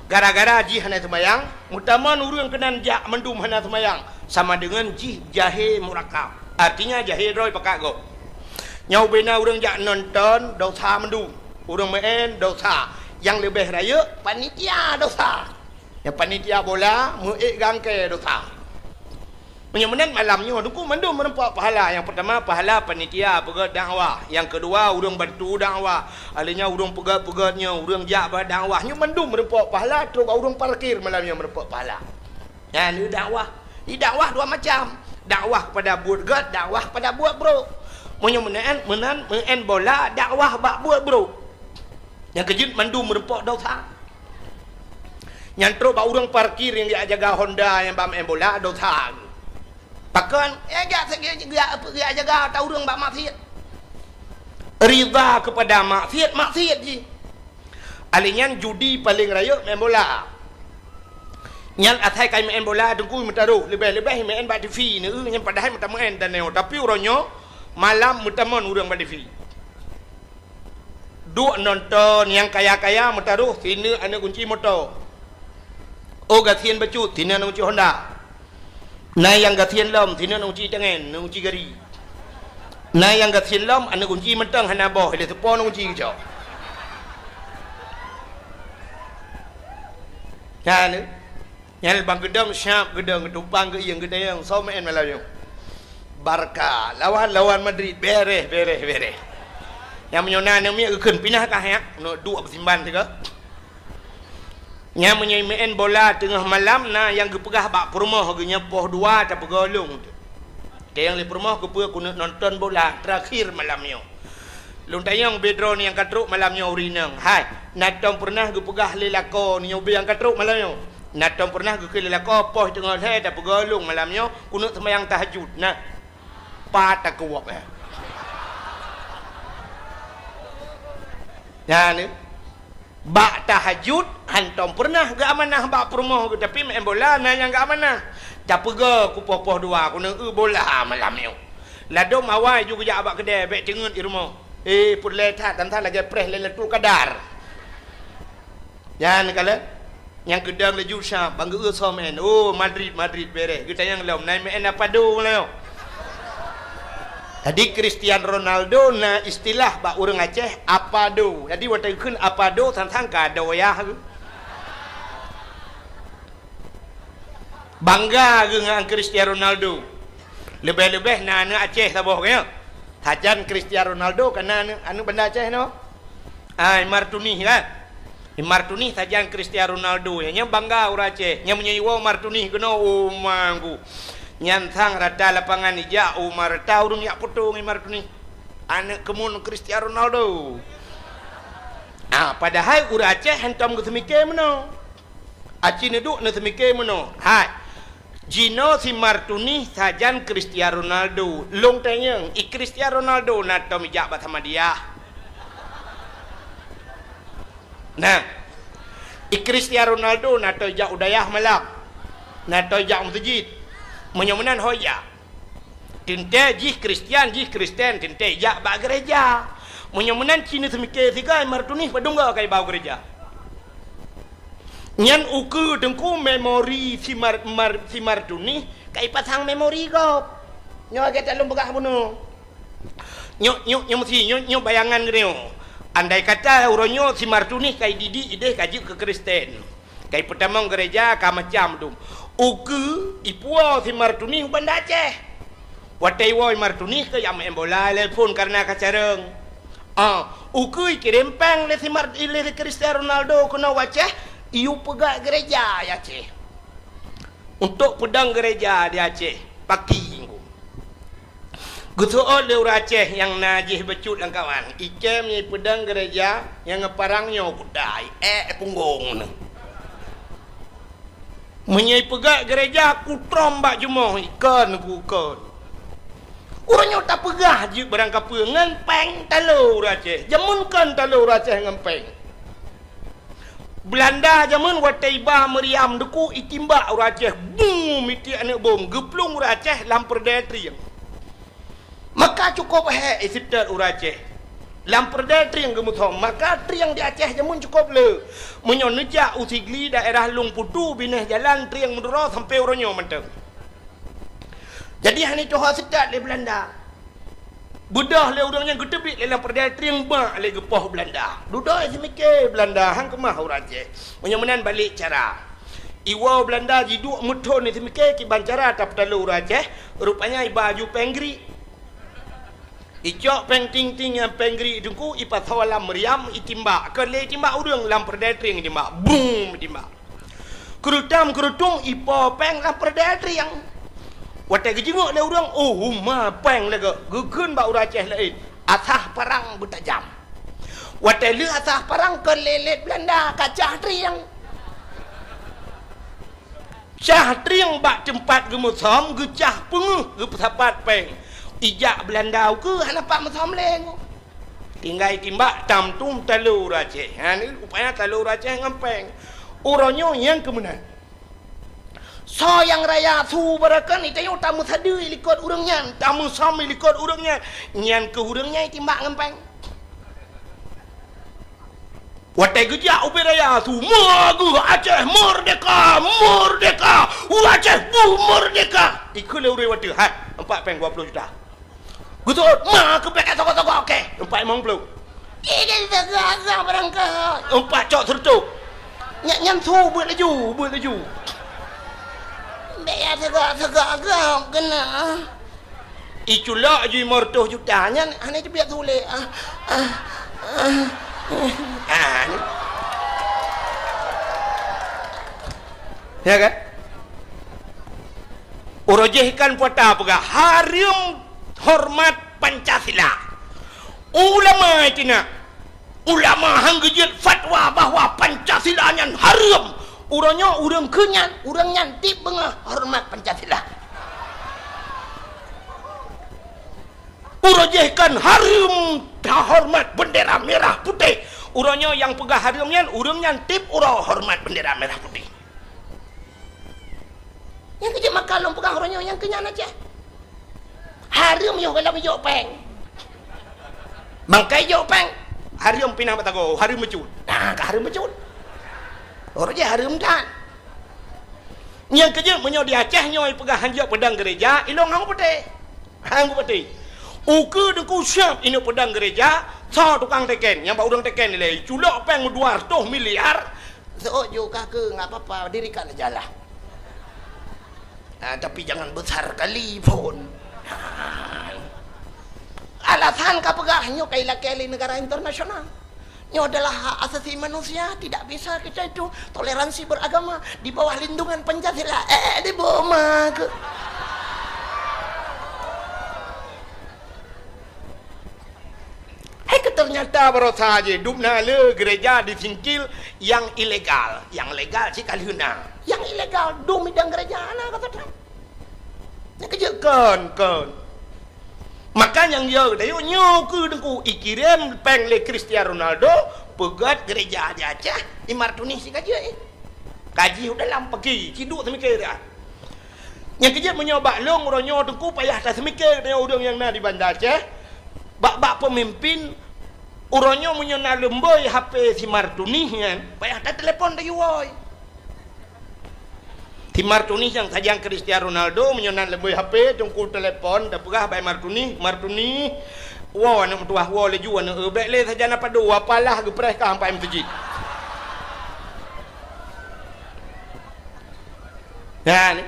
Gara-gara jih hana seumayang, meutamong ureuëng keunan jak mandum hana seumayang, sama deungon jih jahé murakab. Artinya jahé droe pakat gob. Nyoe ubena ureuëng jak nonton, desya mandum. Ureuëng meu'en, desya. Nyang leubeh rayeuk, panitia desya. Nyang panitia bola, meu'ék gangkée desya. Meunyoe meunan malam nyoe, teungku mandum meureumpok pahala. Nyang peurtama, pahala panitia peugét dakwah. Nyang keudua, ureuëng bantu dakwah. Ahli nyan ureuëng peugét-peugét nyoe, ureuëng jak bak dakwah. Nyoe mandum meureumpok pahala, trok bak ureuëng parkir malam nyoe meureumpok pahala. Nyan le dakwah. Di dakwah dua macam. Dakwah kepada buet gét, dakwah kepada buet brok. Meunyoe meunan, meunan, meu'en bola, dakwah bak buet brok. Nyang keujeuet mandum meureumpok dosa. Nyan trok bak ureuëng parkir nyang jak jaga Honda nyang bak meu'en bola, dosa. Pakon? Eh, jak, jak, jak, jak jaga ata ureuëng bak maksiat. Ridha kepada maksiat, maksiat jih. Alèh nyan judi paleng rayeuk meu'en bola. Nyan asai kai meu'en bola teungku meutaroh, leubeh-leubeh meu'en bak TV neu, nyan padahai meutameu'en dan nyoe. Tapi uroe nyoe malam meutamon ureuëng bak TV. Duek nonton nyang kaya-kaya meutaroh sineuk aneuk kunci moto. Oh gasien bacut sineuk aneuk kunci Honda. Na nyang gasien lom sineuk aneuk kunci tangen, aneuk kunci gari. Na nyang gasien lom aneuk kunci mantong hana boh, ilèe teupo aneuk kunci geucok. Nyan, nyan bang geudong siap geudong geutumpang geuieng geudayang soe meu'en malam nyoe. Barca lawan, lawan Madrid, bereh, bereh, bereh. Nyang meunyoe na aneuk miet geukheun pinah kah nyak, neuk duek beusimban sigoe. Nyan meunyoe meu'en bola teungoh malam na nyang geupeugah bak peurumoh geuh nyoe poh dua tapeugoe lôn. Teuh nyang lé peurumoh keupeue keuneuk nonton bola terakhir malam nyoe. Lôn tanyong bak droeneuh nyang ka trok malam nyoe ureueng inong. Hai, na tom peureunah geupeugah lé lakoe nyoe ubé nyang ka trok malam nyoe? Na tom peureunah geukheun lé lakoe poh teungoh lhèe tapeugoe lôn malam nyoe keuneuk seumayang tahajud? Nah. Pat takeuwok, eh. Nyan, eh. Bak tahajud, hantom peureunah geuamanah bak peurumoh geuh, tapi meu'en bola na nyang geuamanah. Tapeugoe keu poh-poh dua, keuneuk eu bola malam nyoe. Ladôm awai ju geujak bak keudè, bèk teungeut di rumoh. Eh, peureulèe that, dan that lagèe preh Lailatul Qadar. Nyan kalon, nyang keudong laju sab, bang geu-eu soe meu'en. Oh, Madrid, Madrid bereh. Geutanyong lom, na meu'en Apado meulayeue. Jadi, Cristiano Ronaldo na istilah bak ureueng Aceh, Apado. Jadi, watèe geukheun Apado, sang-sang ka doyah geuh. Bangga geuh ngon Cristiano Ronaldo. Leubeh-leubeh na aneuk Aceh saboh, kan, ya? Sajan Cristiano Ronaldo ka na aneuk, aneuk Banda Aceh nyoe. Ah, Imar Tunih, kan? Imar Tunih sajan Cristiano Ronaldo. Nyan, nyan bangga ureueng Aceh. Nyan meunyoe iwoe Imar Tunih keunoe, oh, manggu. Nyan sang rata lapangan ijak, oh, ma rata ureueng jak poto ngon Imar Tunih. Aneuk keumuen Cristiano Ronaldo. Ah, padahai ureueng Aceh hantom geuseumiké meunoe. Aci neuduek neuseumiké meunoe. Hai. Jinoe si Imar Tunih sajan Cristiano Ronaldo. Lôn tanyong, i Cristiano Ronaldo na tom ijak bak Samadiyah? Nah. I Cristiano Ronaldo na tom ijak u dayah malam? Na tom ijak u meuseujid? Meunyoe meunan ho ijak. Teuntèe jih Kristian, jih Kristen, teuntèe ijak bak geureja. Meunyoe meunan ci neuseumiké sigoe Imar Tunih padum goe ka iba u geureja. Nyan ukeue teungku memori si Imar, Imar, si Imar Tunih ka ipasang memori gob. Nyoe lagèe that lôn peugah bunoe. Nyoe, nyoe, nyoe meusi, nyoe, nyoe bayangan geutanyoe. Andai kata uroe nyoe si Imar Tunih ka ididik idéh ka jeuet keu Kristen. Ka ipeutamong geureja ka macam dum. Ukeue ipuwoe si Imar Tunih u Banda Aceh. Watèe iwoe Imar Tunih keu jak meu'en bola lé phôn kareuna ka carông. Ah, ukeue ikirém pèng lé si Imar, lé si Cristiano Ronaldo keunoe u Aceh, iyue peugöt geureja di Aceh. Untuk peudong geureja di Aceh, paki. Geuseuôt lé ureueng Aceh nyang na jih bacut lam kawan, ikém nyoe ipeudong geureja nyang ngon parang nyoe kuda, iék punggong neuh. Meunyoe ipeugöt geureja kutrom bak jumoh, ikon ku ikon. Ureueng nyoe tapeugah jeuet barang kapeue ngon péng talo ureueng Aceh. Jameun kon talo ureueng Aceh ngon péng. Beulanda jameun watèe iba meuriam deuku itimbak ureueng Aceh, bum, mitiek aneuk bom, geuplueng ureueng Aceh lam peureudèe trieng. Maka cukôp hék iseutôt ureueng Aceh. Lam peureudèe trieng geumeusom, maka trieng di Aceh jameun cukôp le. Meunyoe neujak u Sigli daerah Lueng Putu binéh jalan trieng meuduro sampoe uroe nyoe mantong. Jadi hana tuha seutôt lé Beulanda. Beudôh lé ureueng nyan geuteubiet lé lam peureudèe trieng bak lé geupoh Beulanda. Dudoe seumiké Beulanda han keumah ureueng Aceh. Meunyoe meunan balek cara. Iwoe Beulanda jiduek meuthon seumiké kiban cara tapeutalo ureueng Aceh, rupanya iba ju péng grik. Icok péng ting-ting ngon péng grik teungku ipasoe lam meuriam itimbak. Kon lé itimbak ureueng lam peureudèe trieng itimbak. Bum itimbak. Keureutang-keureutong ipo péng lam peureudèe trieng. Watèe geujingok lé ureueng, oh, huma péng lagèe geukheun bak ureueng Aceh laén, asah parang beutajam. Watèe lheueh asah parang kon lé lét Beulanda ka cah trieng. Cah trieng bak teumpat geumeusom, geucah peungeuh geupeusapat péng. Ijak Beulanda ukeue hana pat meusom lé ngon. Tinggai timbak tam tueng taloe ureueng Aceh. Ha, ni rupanya taloe ureueng Aceh ngon péng. Uroe nyoe nyang keu meunan. Soe nyang raya su barokon, itanyoe tameusadeue likot ureueng nyan, tameusom likot ureueng nyan. Nyan keuh ureueng nyan itimbak ngon péng. Watèe geujak ubé raya su, "Meugeue Aceh merdeka, merdeka! Ureueng Aceh bu merdeka!" Ikheun lé ureueng watèe, "Hai, empat péng dua puluh juta." Geutot, "Ma keubiet ka toko-toko, oke, empat limong ploh." Ih, ka toko-toko barangkaho. Empat cok seureutôh. Nyan, nyan su beuet laju, beuet laju. Bèk ya toko-toko gob keunoe. Iculok ju limong reutôh juta nyan hana jibiet su lé. Ah, ah, ah, ah. Ah, ni. Ya kan? Uroe jih kan puata peugah, hareuem horeumat Pancasila. Ulama itu nak. Ulama han geujeuet fatwa bahwa Pancasila nyan hareuem. Uroe nyoe ureueng keu nyan, ureueng nyan tieb beungoh horeumat Pancasila. Uroe jih kan hareuem tahoreumat bendera merah putih. Uroe nyoe nyang peugah hareuem nyan, ureueng nyan tieb uroe horeumat bendera merah putih. Nyang keu jeuet maka lôn peugah uroe nyoe nyang keu nyan Aceh. Hareuem yoh gohlom ijok péng. Bangkai jok péng, hareuem pinah bak tagoe, hareuem bacut. Nah, ka hareuem bacut. Uroe jih hareuem that. Nyang keu jeuet meunyoe di Aceh nyoe peugah hanjeuet peudong gereja, ilôn han kupatéh. Han kupatéh. Ukeue Teungku siab ineuk peudong gereja, soe tukang teken, nyang bak ureueng teken ilèe, culok péng dua reutôh miliar, seuôt ju kah keu, nggak apa-apa, dirikan aja lah. Ah, tapi jangan besar kali pun. Ah. Alasan ka peugah nyoe ka ilakèe lé negara internasional. Nyoe adalah hak asasi manusia, tidak bisa kita itu toleransi beragama di bawah lindungan Pancasila. Eh, di boma ke? Hai ke ternyata barosa je dum na le gereja disingkil yang ilegal, yang legal cit ka lheueh na. Yang ilegal dum idang gereja na kata Trump. Nyang keu jeuet kon, kon. Maka nyang yo dayok nyoe keu Teungku ikirém péng lé Cristiano Ronaldo peugöt gereja di Aceh, i Martunih si ka jeuet. Kaji u dalam pagi, ciduk seumiké dah. Nyang keu jeuet meunyoe bak lôn uroe nyoe Teungku payah taseumiké deungon ureueng nyang na di Banda Aceh, bak-bak peumimpin uroe nyoe meunyoe na leumboi H P si Martunih nyan, payah tatelepon tayue woe. Si Martunih nyang sajan Cristiano Ronaldo meunyoe na leumboi H P Teungku telepon tapeugah bak Martunih, "Martunih, woe aneuk meutuwah, woe laju aneuk eu, bèk lé sajan apa do, apalah geupreh ka sampai meuseujid." Nah, ni.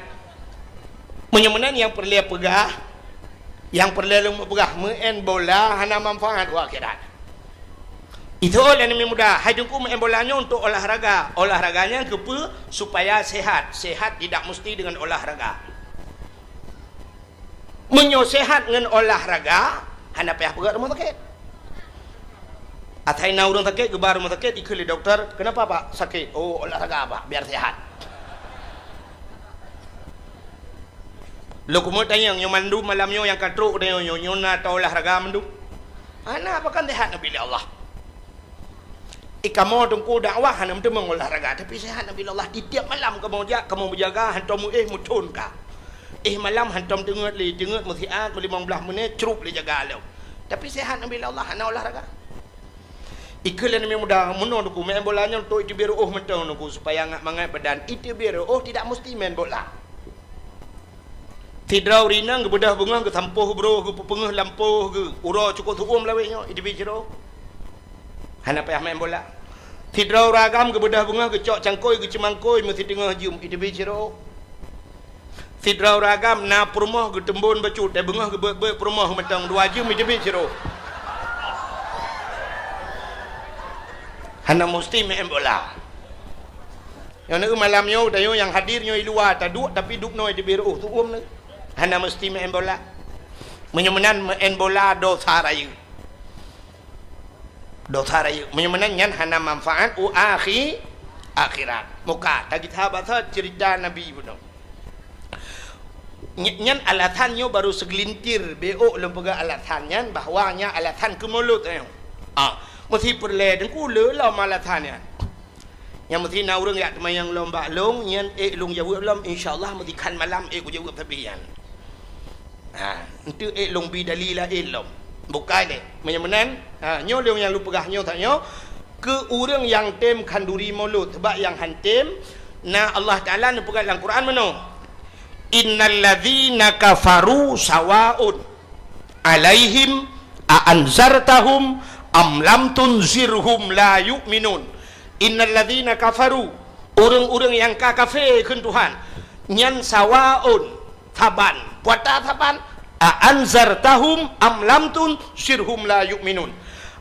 Meunyoe meunan nyang peureulèe peugah, nyang peureulèe lôn peugah, meu'en bola hana manfaat u akhirat. Itu lé aneuk muda, hai Teungku meu'en bola nyoe untuk olahraga. Olahraga nyan keupeue? Supaya sehat. Sehat tidak mesti dengan olahraga. Meunyoe sehat ngon olahraga, hana payah peugöt rumoh sakét. Asai na ureueng sakét, geuba rumoh sakét, ikheun lé dokto, "Kenapa, Pak, sakit?" "Oh, olahraga, Pak, biar sehat." Lôn keumeung tanyong, nyoe mandum malam nyoe nyang ka trok tanyong nyoe, nyoe na taolahraga mandum? Hana, pakon sehat neubi lé Allah. Eh, kamoe Teungku dakwah hana meuteumong olahraga, tapi sehat neubi lé Allah. Di tiep malam kamoe jak, kamoe meujaga, hantom éh meuthon ka. Éh malam hantom teungeut lé, teungeut meusiat, meulimong blaih menit, crup lé jaga lom. Tapi sehat neubi lé Allah, hana olahraga. Ikheun lé aneuk muda, meunoe Teungku, meu'en bola nyoe untuk iteubiet reu'oh mantong Teungku, supaya ngat mangat badan. Iteubiet reu'oh tidak mesti main bola. Sidroe ureueng inong geubeudôh beungoh, geusampôh broh, geupeupeungeuh lampôh, geu-, uroe cukôp seu'uem lawét nyoe, iteubiet sidroe. Hana payah main bola. Sidroe ureueng agam geubeudôh beungoh, geucok cangkôi, geuceumangkôi, meusiteungoh jeuem, iteubiet sidroe. Sidroe ureueng agam na peurumoh geuteumbon bacut, eh, beungoh geubeuet-beuet peurumoh mantong dua jeuem iteubiet sidroe. Hana musti main bola. Nyoe neueu malam nyoe, tanyoe nyang hadir nyoe i luwa taduek, tapi dubnoe teubiet reuôh, tu'uem neueu. Hana meusti meu'en bola. Meunyoe meunan meu'en bola dosa rayeuk. Dosa rayeuk. Meunyoe meunan nyan hana manfaat u akhi-, akhirat. Muka, tagita basa cerita Nabi bunoe. Ny-, nyan alasan nyoe baru segelintir, beuôk lôn peugah alasan nyan, bahwa nyan alasan keu mulod nyoe. Ah, meusti peureulée teungku le lom alasan nyan. Nyang meusti na ureuëng jak teumayang lom bak lôn, nyan ék lôn jaweueb lom, insya Allah meusti khan malam ék kujaweueb sabe nyan. Ha, enteuk ék lôn bi dali laén lom. Bukai lé. Meunyoe meunan, ha, nyoe lôn nyang lôn peugah nyoe that nyoe, keu ureuëng nyang tem khanduri mulod, sabab nyang han tem, na Allah Taala neupeugah lam Quran meunoe, "Innal ladzina kafaru sawaun alaihim a anzartahum am lam tunzirhum la yu'minun." Innal ladzina kafaru, ureuëng-ureuëng nyang ka kafé kheun Tuhan, nyan sawaun, saban, puata saban, a anzartahum am lam tunzirhum la yu'minun.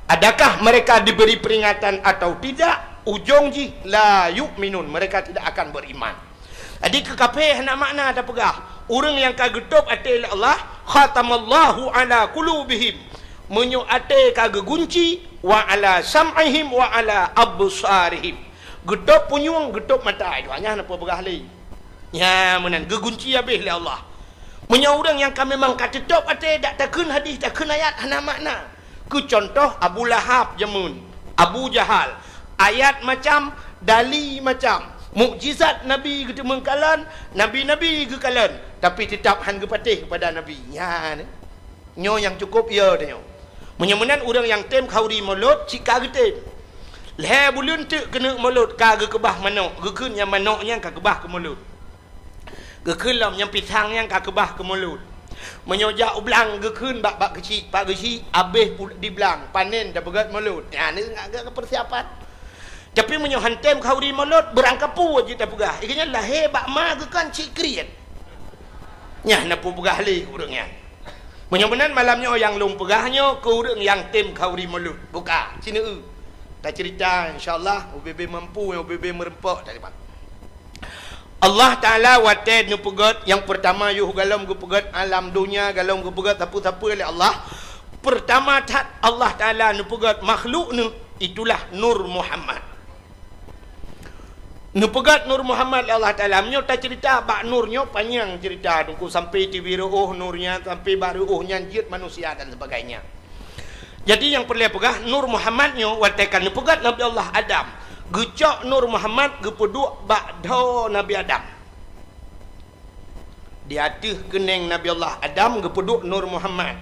Adakah mereka diberi peringatan atau tidak, ujong jih la yu'minun, mereka tidak akan beriman. Jadi keu kafé hana makna tapeugah. Ureuëng nyang ka geutôb até lé Allah, khatamallahu ala qulubihim. Meunyoe até ka geugunci, wa ala sam'ihim wa ala absarihim. Geutôb punyueng, geutôb mata. Itu hanya hana peugah lé. Nya meunan geugunci habéh lé Allah. Meunyoe ureuëng nyang ka memang ka teutôb até, dak takheun hadis, takheun ayat, hana makna. Keu cuntoh, Abu Lahab jameun, Abu Jahal, ayat macam, dali macam, mukjizat Nabi geuteumeung kalon, nabi-nabi geukalon, tapi teutap han geupatéh keupada Nabi. Nyan, nyoe nyang cukôp yo tanyoe. Meunyoe meunan ureuëng nyang tem khanduri mulod, cit ka geutem. Lhée buleuen teuk keuneuk mulod ka geukeubah manok, geukheun nyang manok nyan ka keubah keu mulod. Geukheun lom nyang pisang nyan ka keubah keu mulod. Meunyoe jak u blang geukheun bak, bak geuchik, pak geuchik, abéh pu-, di blang, panen tapeugét mulod. Nyan ngat geuh keu persiapan. Tapi meunyoe han tem khanduri mulod, beurangkapeue jih tapeugah. Ié nyan lahé bak ma geukheun cit kriet. Nyan na peugah lé ureuëng nyan. Meunyoe meunan malam nyoe nyang lôn peugah nyoe keu ureuëng nyang tem khanduri mulod. Buka, sineue. Tacerita insya Allah, ubé-bé mampu, ubé-bé meureumpok tadi, Pak. Allah Taala watée neupeugét nyang peurtama yoh galom geupeugét alam donya, galom geupeugét sapeue-sapeue lé Allah. Peurtama that Allah Taala neupeugét makhluk neuh, itulah Nur Muhammad. Neupeugét Nur Muhammad lé Allah Taala. Meunyoe tacerita bak Nur nyoe panyang cerita teungku, sampai teubiet reuôh Nur nyan, sampai bak reuôh nyan jeuet manusia dan sebagainya. Jadi nyang peureulée peugah, Nur Muhammad nyoe watée ka neupeugét Nabi Allah Adam, geucok Nur Muhammad geupeuduek bak dhoe Nabi Adam. Di ateueh keuneng Nabi Allah Adam geupeuduek Nur Muhammad.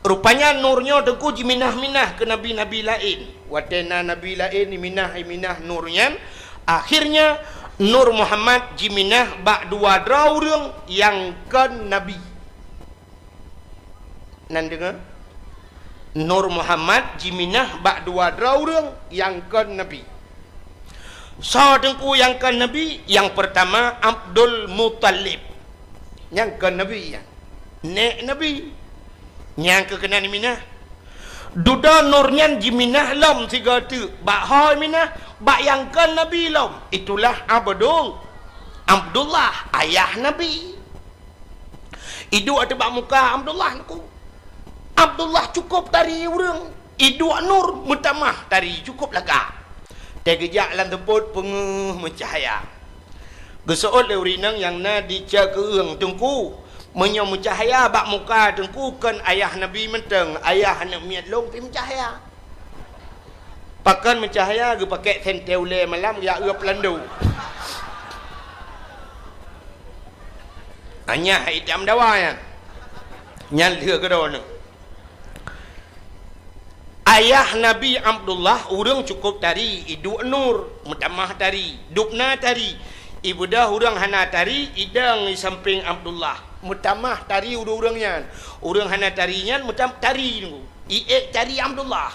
Rupanya Nur nyoe teungku jiminah-minah keu nabi-nabi laén. Watée na nabi laén iminah-iminah Nur nyan, akhirnya Nur Muhammad jiminah bak dua droe ureuëng nyang kon nabi. Nan deungoe, Nur Muhammad jiminah bak dua droe ureuëng nyang kon nabi. Soe teungku nyang kon nabi? Nyang peurtama Abdul Muthalib. Nyang kon nabi nyan. Nék nabi. Nyang keu keunan iminah. Dudoe Nur nyan jiminah lom sigoe teuk. Bak ho iminah, bak nyang kon nabi lom. Itulah Abdul, Abdullah, ayah nabi. Iduek ateueh bak muka Abdullah teungku. Abdullah cukôp tari ureuëng. Iduek Nur meutamah tari cukôp lagak. Teugeujak lam teupot peungeuh meucahya. Geuseuôt lé ureuëng inong nyang na di Cakeueng, "Teungku, meunyoe meucahya bak muka Teungku kon ayah Nabi mantong, ayah aneuëk miet lôn pih meucahya." Pakon meucahya, geupakèk sentée ulée malam geujak eu peulando. Anyah itam dawa nyan. Nyan lheueh keudroe nyoe. Ayah Nabi Abdullah ureuëng cukôp tari, iduek Nur, meutamah tari, dubna tari. Ibeudôh ureuëng hana tari, idong di sampéng Abdullah. Meutamah tari ureuëng-ureuëng nyan. Ureuëng hana tari nyan meutam-, tari nunggu. Iék tari Abdullah.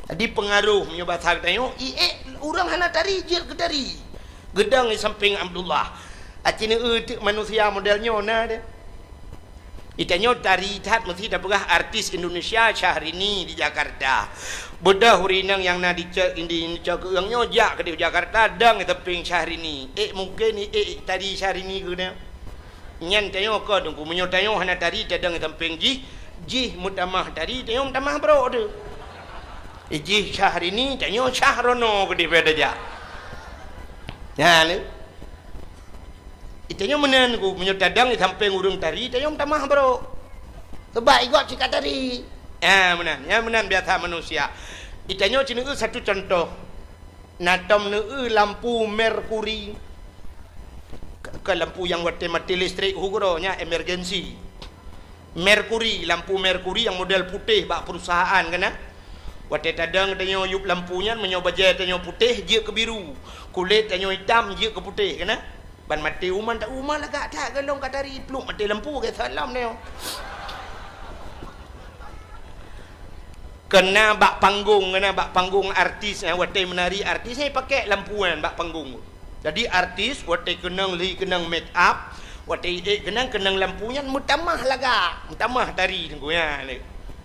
Jadi peungaroh meunyoe basa geutanyoe, iék ureuëng hana tari jeuet keu tari. Geudong di sampéng Abdullah. Aci neueu teuk manusia model nyoe na deh. Itanyoe tari that meusti tapeugah artis Indonesia Syahrini di Jakarta. Beudôh ureueng inong nyang na di cok, di cok keueung nyoe jak keudeh Jakarta, dong i sampéng Syahrini. Ék mungken i ék tari Syahrini keuneuk. Nyan tanyoe kon, Teungku, meunyoe tanyoe hana tari tadong i sampéng jih, jih meutamah tari, tanyoe meutamah brok teuh. Jih Syahrini, tanyoe Syahrono keudeh pada jak. Nyan. Itanyoe meunan ku, meunyoe tadong i sampéng ureueng tari, tanyoe meutamah brok. Sabab i gob cit ka tari. Ah, meunan. Nyan meunan biasa manusia. Itanyoe ci neueu satu contoh. Na tom neueu lampu merkuri. Ka, ka lampu nyang watèe maté listrik, uroe nyan emergensi. Merkuri, lampu merkuri nyang model putéh bak perusahaan keunan. Watèe tadong tanyoe yup lampu nyan, meunyoe bajèe tanyoe putéh, jeuet keu biru. Kulét tanyoe itam, jeuet keu putéh keunan. Ban maté uma, tak uma lagak that, golom ka tari pluek maté lampu, geusot lom nyoe. Keunan bak panggong, keunan bak panggong artis, eh, watèe meunari artis, eh, pakèk lampu nyan bak panggong. Jadi artis watèe keunong lhi keunong make up, watèe ék keunong, keunong lampu nyan meutamah lagak, meutamah tari Teungku nyan.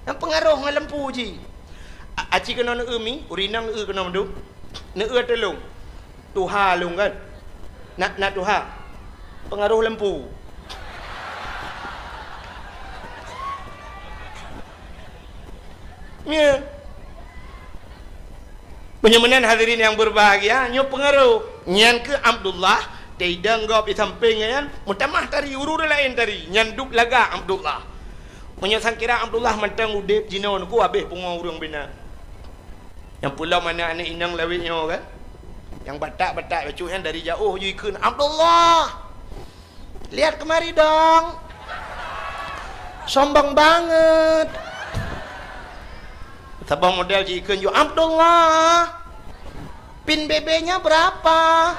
Nyan peungaroh ngon lampu jih. A-, aci keunoe neueu mi, ureueng inong neueu keunoe mandum. Neueu tulông. Tuha lôn kan. Na, na tuha. Peungaroh lampu. Nyoe. Meunyoe meunan hadirin nyang berbahagia, nyoe peungaroh. Nyan keuh Abdullah, teudong gob di sampéng nyan, meutamah tari, ureueng laén tari, nyan duek lagak Abdullah. Meunyoe sangkira Abdullah mantong udép jinoe Teungku, habéh pungo ureueng bineuk. Nyang peulom aneuk-aneuk inong lawét nyoe kan. Nyang batak-batak bacut nyan dari jaoh jikheun, "Abdullah! Lihat kemari dong! Sombong banget!" Saboh model jikheun ju, "Abdullah! Pin B B-nya berapa?"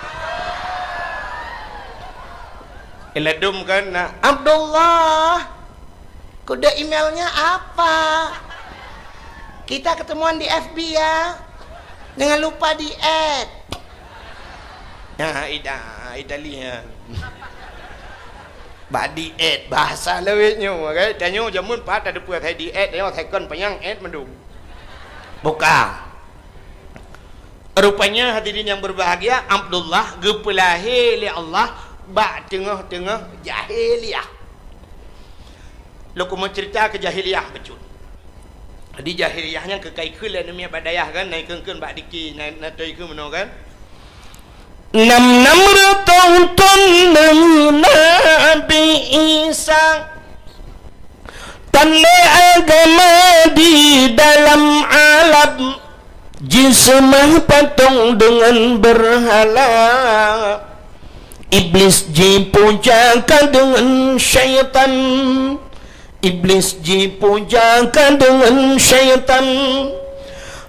Iladum kan, nah, "Abdullah!" Kode emailnya apa? Kita ketemuan di F B ya. Jangan lupa di-add. Nah, ida, ida lihat. Bak di-add, bahasa lawét nyoe, kan? Tanyoe jameun pat ada peue sai di-add, tanyoe sai kon panyang add mandum. Buka. Rupanya hadirin yang berbahagia, Abdullah geupeulahé lé Allah bak teungoh-teungoh jahiliyah. Lôn keumeung cerita keu jahiliyah bacut. Jadi jahiliyah nyan keu ka ikheun lé aneuk miet bak dayah kan, na ikheun-kheun bak diki, na, na toe ikheun meunoe kan. Nam-nam reutôh thôn deungon Nabi Isa, tan lé agama di dalam alam, jiseumah patong deungon beurhala. Iblis jipuja ka deungon syaitan. Iblis jipuja ka deungon syaitan.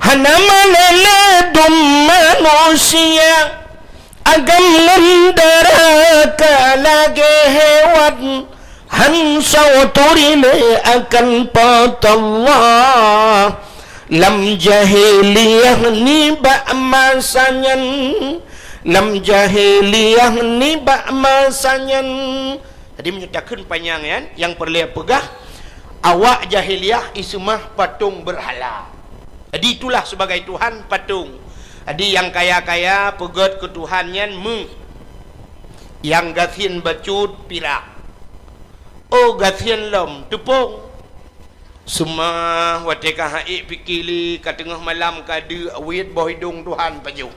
Hana meunan ladum manusia. Agam ngon dara ka lagèe hewan. Han soe turi lé akan Po teu Allah. Lam jahiliyah nibak masa nyan, lam jahiliyah nibak masa nyan. Jadi, meunyoe takheun panyang nyan, nyang peureulèe peugah, awak jahiliyah iseumah patong beurhala. Jadi, itulah sebagai tuhan patong. Jadi, nyang kaya-kaya peugöt keu tuhan nyan meuh, nyang gasien bacut pirak. Oh, gasien lom teupông. Seumah watèe ka han ék pike lé, ka teungoh malam ka deuk, wét boh idông tuhan pajoh.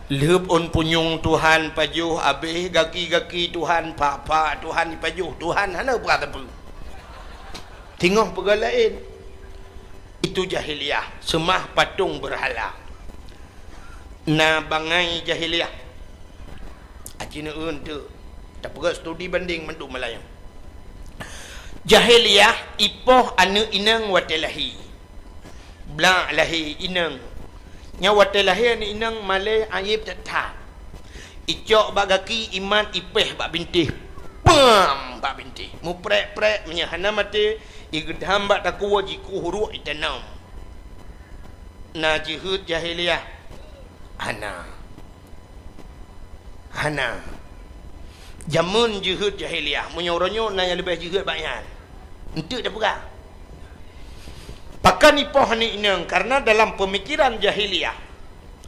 Lheup ôn punyueng tuhan pajoh, abéh gaki-gaki tuhan, phak-phak tuhan pajoh, tuhan hana peugah sapeue. Teungoh peugah laén. Itu jahiliyah, seumah patong beurhala. Na bangai jahiliyah. Aci neueun teuk. Tapeugah studi banding mandum malam nyoe. Jahiliyah ipoh aneuk inong watèe lahé. Blak lahé inong. Nyan watèe lahé aneuk inong malèe ayeb that-that. Icok bak gaki, imat, ipéh bak bintéh. Pam! Bak bintéh. Muprek-prek, meunyo hana maté, igeudam bak takue, jikueh ruek, itanom. Na jeuheut jahiliyah? Hana. Hana. Jameun jeuhet jahiliyah, meunyoe uroe nyoe na nyang leubeh jeuhet bak nyan. Enteuk tapeugah. Pakon ipoh aneuk inong, karena dalam pemikiran jahiliyah,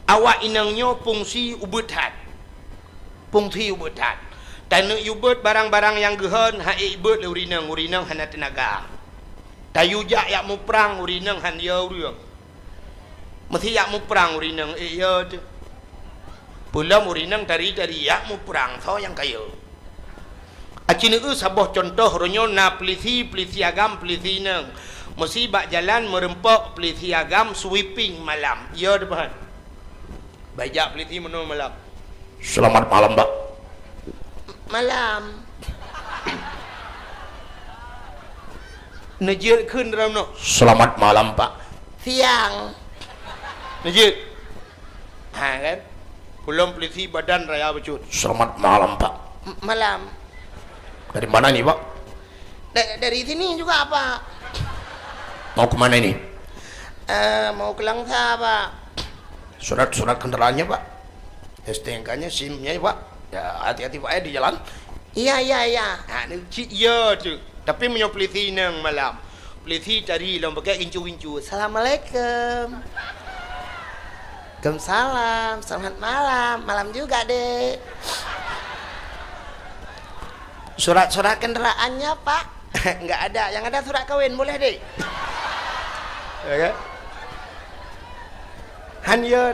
awak inong nyoe fungsi ubeuet that. Fungsi ubeuet that. Taneuk ubeuet barang-barang nyang geuhon, han ék ibeuet lé ureueng inong, ureueng inong hana teunaga. Tayue jak yak muprang, ureueng inong han yo ureueng. Meusi yak muprang ureueng inong, ék yo teuh. Peulom ureueng inong tari-tari yak muprang, soe nyang ka yo. Aci neueu saboh cuntoh, uroe nyoe na pulisi, pulisi agam, pulisi inong. Meusi bak jalan meureumpok pulisi agam sweeping malam. Yo teuh pahan. Bak jak pulisi meunoe malam. "Selamat malam, Pak." "Malam." Neujeuet kheun dalam nyoe. "Selamat malam, Pak." "Siang." Neujeuet. Ha kan? Peulom pulisi badan raya bacut. "Selamat malam, Pak." "M-, malam." "Dari mana ini, Pak?" "Da-, dari sini juga, Pak." "Mau ke mana ini?" "Eh, mau ke Langsa, Pak." "Surat-surat kendaraannya, Pak?" "S T N K-nya, SIM-nya, Pak." "Ya, hati-hati, Pak, ya, di jalan." "Iya, iya, iya." Ha, ni cit yo teuh. Tapi meunyoe pulisi inong malam, pulisi tari lom pakai gincu-gincu. "Assalamualaikum." "Waalaikumsalam. Selamat malam." "Malam juga, Dek." "Surat-surat kendaraannya, Pak?" "Enggak ada. Yang ada surat kawin. Boleh, Dek?" Ya kan? Han yo.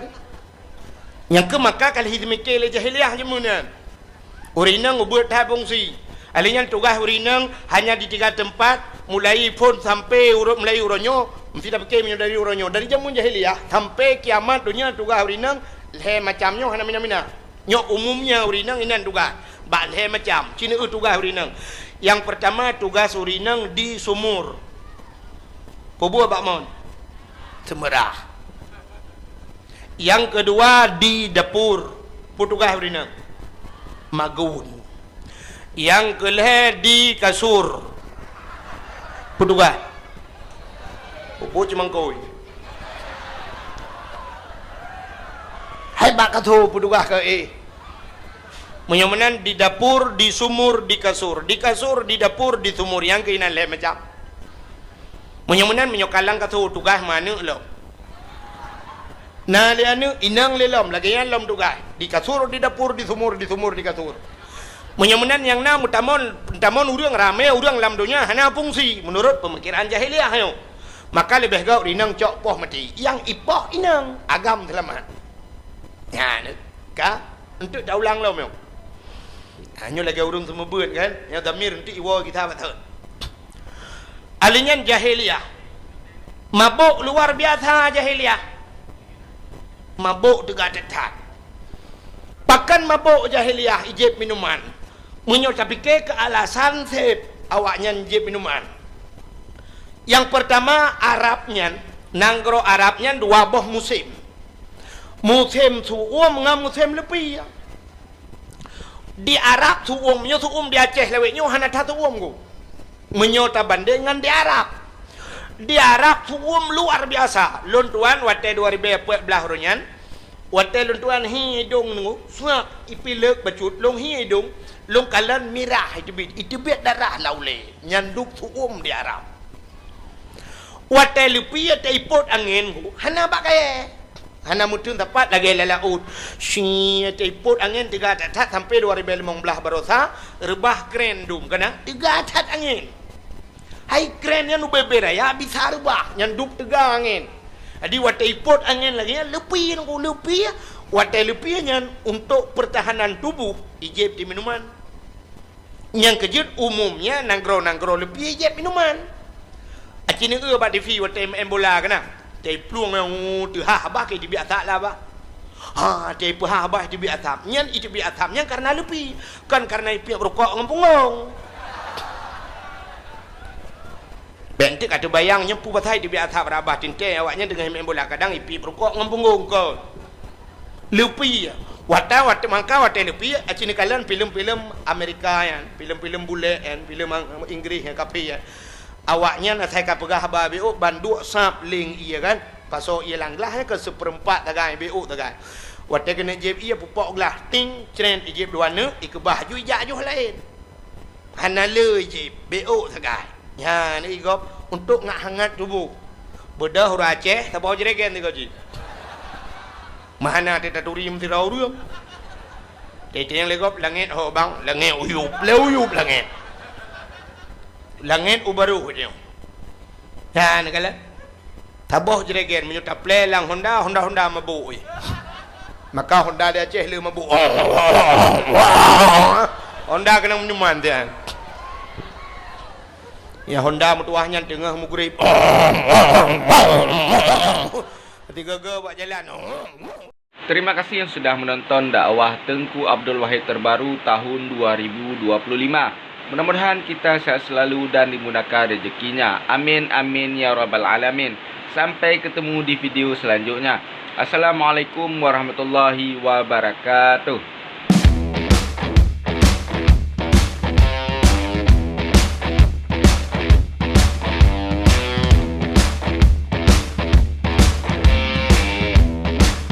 Nyang keu maka ka lheueh jimike lé jahiliyah jameun nyan. Ureueng inong ubeuet that fungsi. Ahli nyan tugaih ureueng inong hanya di tiga teumpat, mulai phon sampai uroe, mulai uroe nyoe, meusti tapike meunyoe dari uroe nyoe. Dari jameun jahiliyah sampai kiamat donya tugaih ureueng inong lhée macam nyoe hana mina-mina. Nyoe umumnya ureueng inong inan tugaih bak lhée macam. Ci neueu tugaih ureueng inong. Nyang peurtama tugaih ureueng inong di sumur. Peue buet bak mon? Seumeurah. Nyang keudua di dapur, peue tugaih ureueng inong? Magun. Nyang keulhée di kasur, peue tugaih? Pupu cumangkôi. Hai bak kasur, peue tugaih keu éh? Meunyoe meunan di dapur, di sumur, di kasur. Di kasur, di dapur, di sumur. Nyang keuh inan lhée macam. Meunyoe meunan, meunyoe ka lam kasur tugaih meuaneuk lom. Na lé aneuk, inong lé lom, lagée nyan lom tugaih. Di kasur, di dapur, di sumur, di sumur, di kasur. Meunyoe meunan nyang na meutamon, meutamon ureueng ramé, ureueng lam donya hana fungsi meunurot peumikeran jahiliyah nyoe. Maka leubeh gét inong cok poh maté. Nyang ipoh inong, agam seulamat. Nyan ka, enteuk taulang lom nyoe. Ha, nyoe lagée ureueng seumeubeuet kan, nyoe dhamir eunteuk iwoe gita bak thon. Ahli nyan jahiliyah. Mabök luar biasa jahiliyah. Mabök teuga that-that. Pakon mabök jahiliyah ijieb minuman? Meunyoe tapike keu alasan seb awaknyan jieb minuman. Nyang peurtama, Arab nyan, nanggroe Arab nyan dua boh musém. Musém su'uem ngon musém leupie. Di Arab su'uem, nyoe su'uem di Aceh lawét nyoe hana that su'uem ku. Meunyoe tabandeng ngon di Arab. Di Arab su'uem luar biasa. Lôn tuan watée dua ribée peuet blaih uroe nyan, watée lôn tuan hi idong nyoe, seungab ipileuk bacut lôn hi idong, lôn kalon mirah iteubiet, iteubiet darah lam ulée. Nyan dub su'uem di Arab. Watée leupie taipot angén, hana bak kayée. Hana meuteun sapat lagée lam laôt. Shi, taipot angén teuga that-that sampai dua ribée limong blaih barosa, reubah kren dum kana teuga that angén. Hai kren nyan ubé-bé raya bisa reubah, nyan dub teuga angén. Jadi watée ipot angén lagée nyan, leupie nyan ku leupie. Watée leupie nyan untuk pertahanan tubuh, ijieb di minuman. Nyang keujeuet umumnya nanggroe-nanggroe leupie jieb minuman. Aci neueu bak T V watée maén bola keunan. Tei plueng nyang teuhah bah keu iteubiet asap lah bah. Ha, tei peuhah bah iteubiet asap. Nyan iteubiet asap nyan kareuna leupie, kon kareuna ipiep rukok ngon punggong. Bék enteuk ka teubayang nyoe peue pasai iteubiet asap rabah teuntée awaknyan teungoh maén bola kadang ipiep rukok ngon punggong kon. Leupie. Watée, watée mangka watée leupie, aci neukalon filem-filem Amerika nyan, filem-filem bulek nyan, filem Ang-, Inggris nyan, kafé nyan. Awaknyan asai ka peugah haba bék ôk ban duek sab leng ie kan. Pasoe ie lam glah nyan keu seupeurempat sagai bék ôk sagai. Watèe keuneuk jieb ie pupok glah, ting, cren, ijieb dua neuk, ikeubah ju ijak joh laén. Hana le ijieb, bék ôk sagai. Nyan igop untuk ngat hangat tuboh. Beudôh ureueng Aceh, saboh jregen sigoe jih. Meuhana teutaturi meusidroe ureueng. Teuntèe nyang lé gob langét ho bang, langét uyup, lé uyup langét. Langét u barôh nyoe. Nyan kalon. Saboh jregen meunyoe taplè lam Honda, Honda-Honda mabôk, eh. Maka Honda di Aceh le mabôk. Honda keunong minuman dia. Ya Honda meutuah nyan teungoh mugréb. Tiga-ga bak jalan. Terima kasih yang sudah menonton dakwah Teuku Abdul Wahid terbaru tahun dua ribu dua puluh lima. Mudah-mudahan kita sehat selalu dan dimudahkan rezekinya. Amin, amin, ya rabbal alamin. Sampai ketemu di video selanjutnya. Assalamualaikum warahmatullahi wabarakatuh.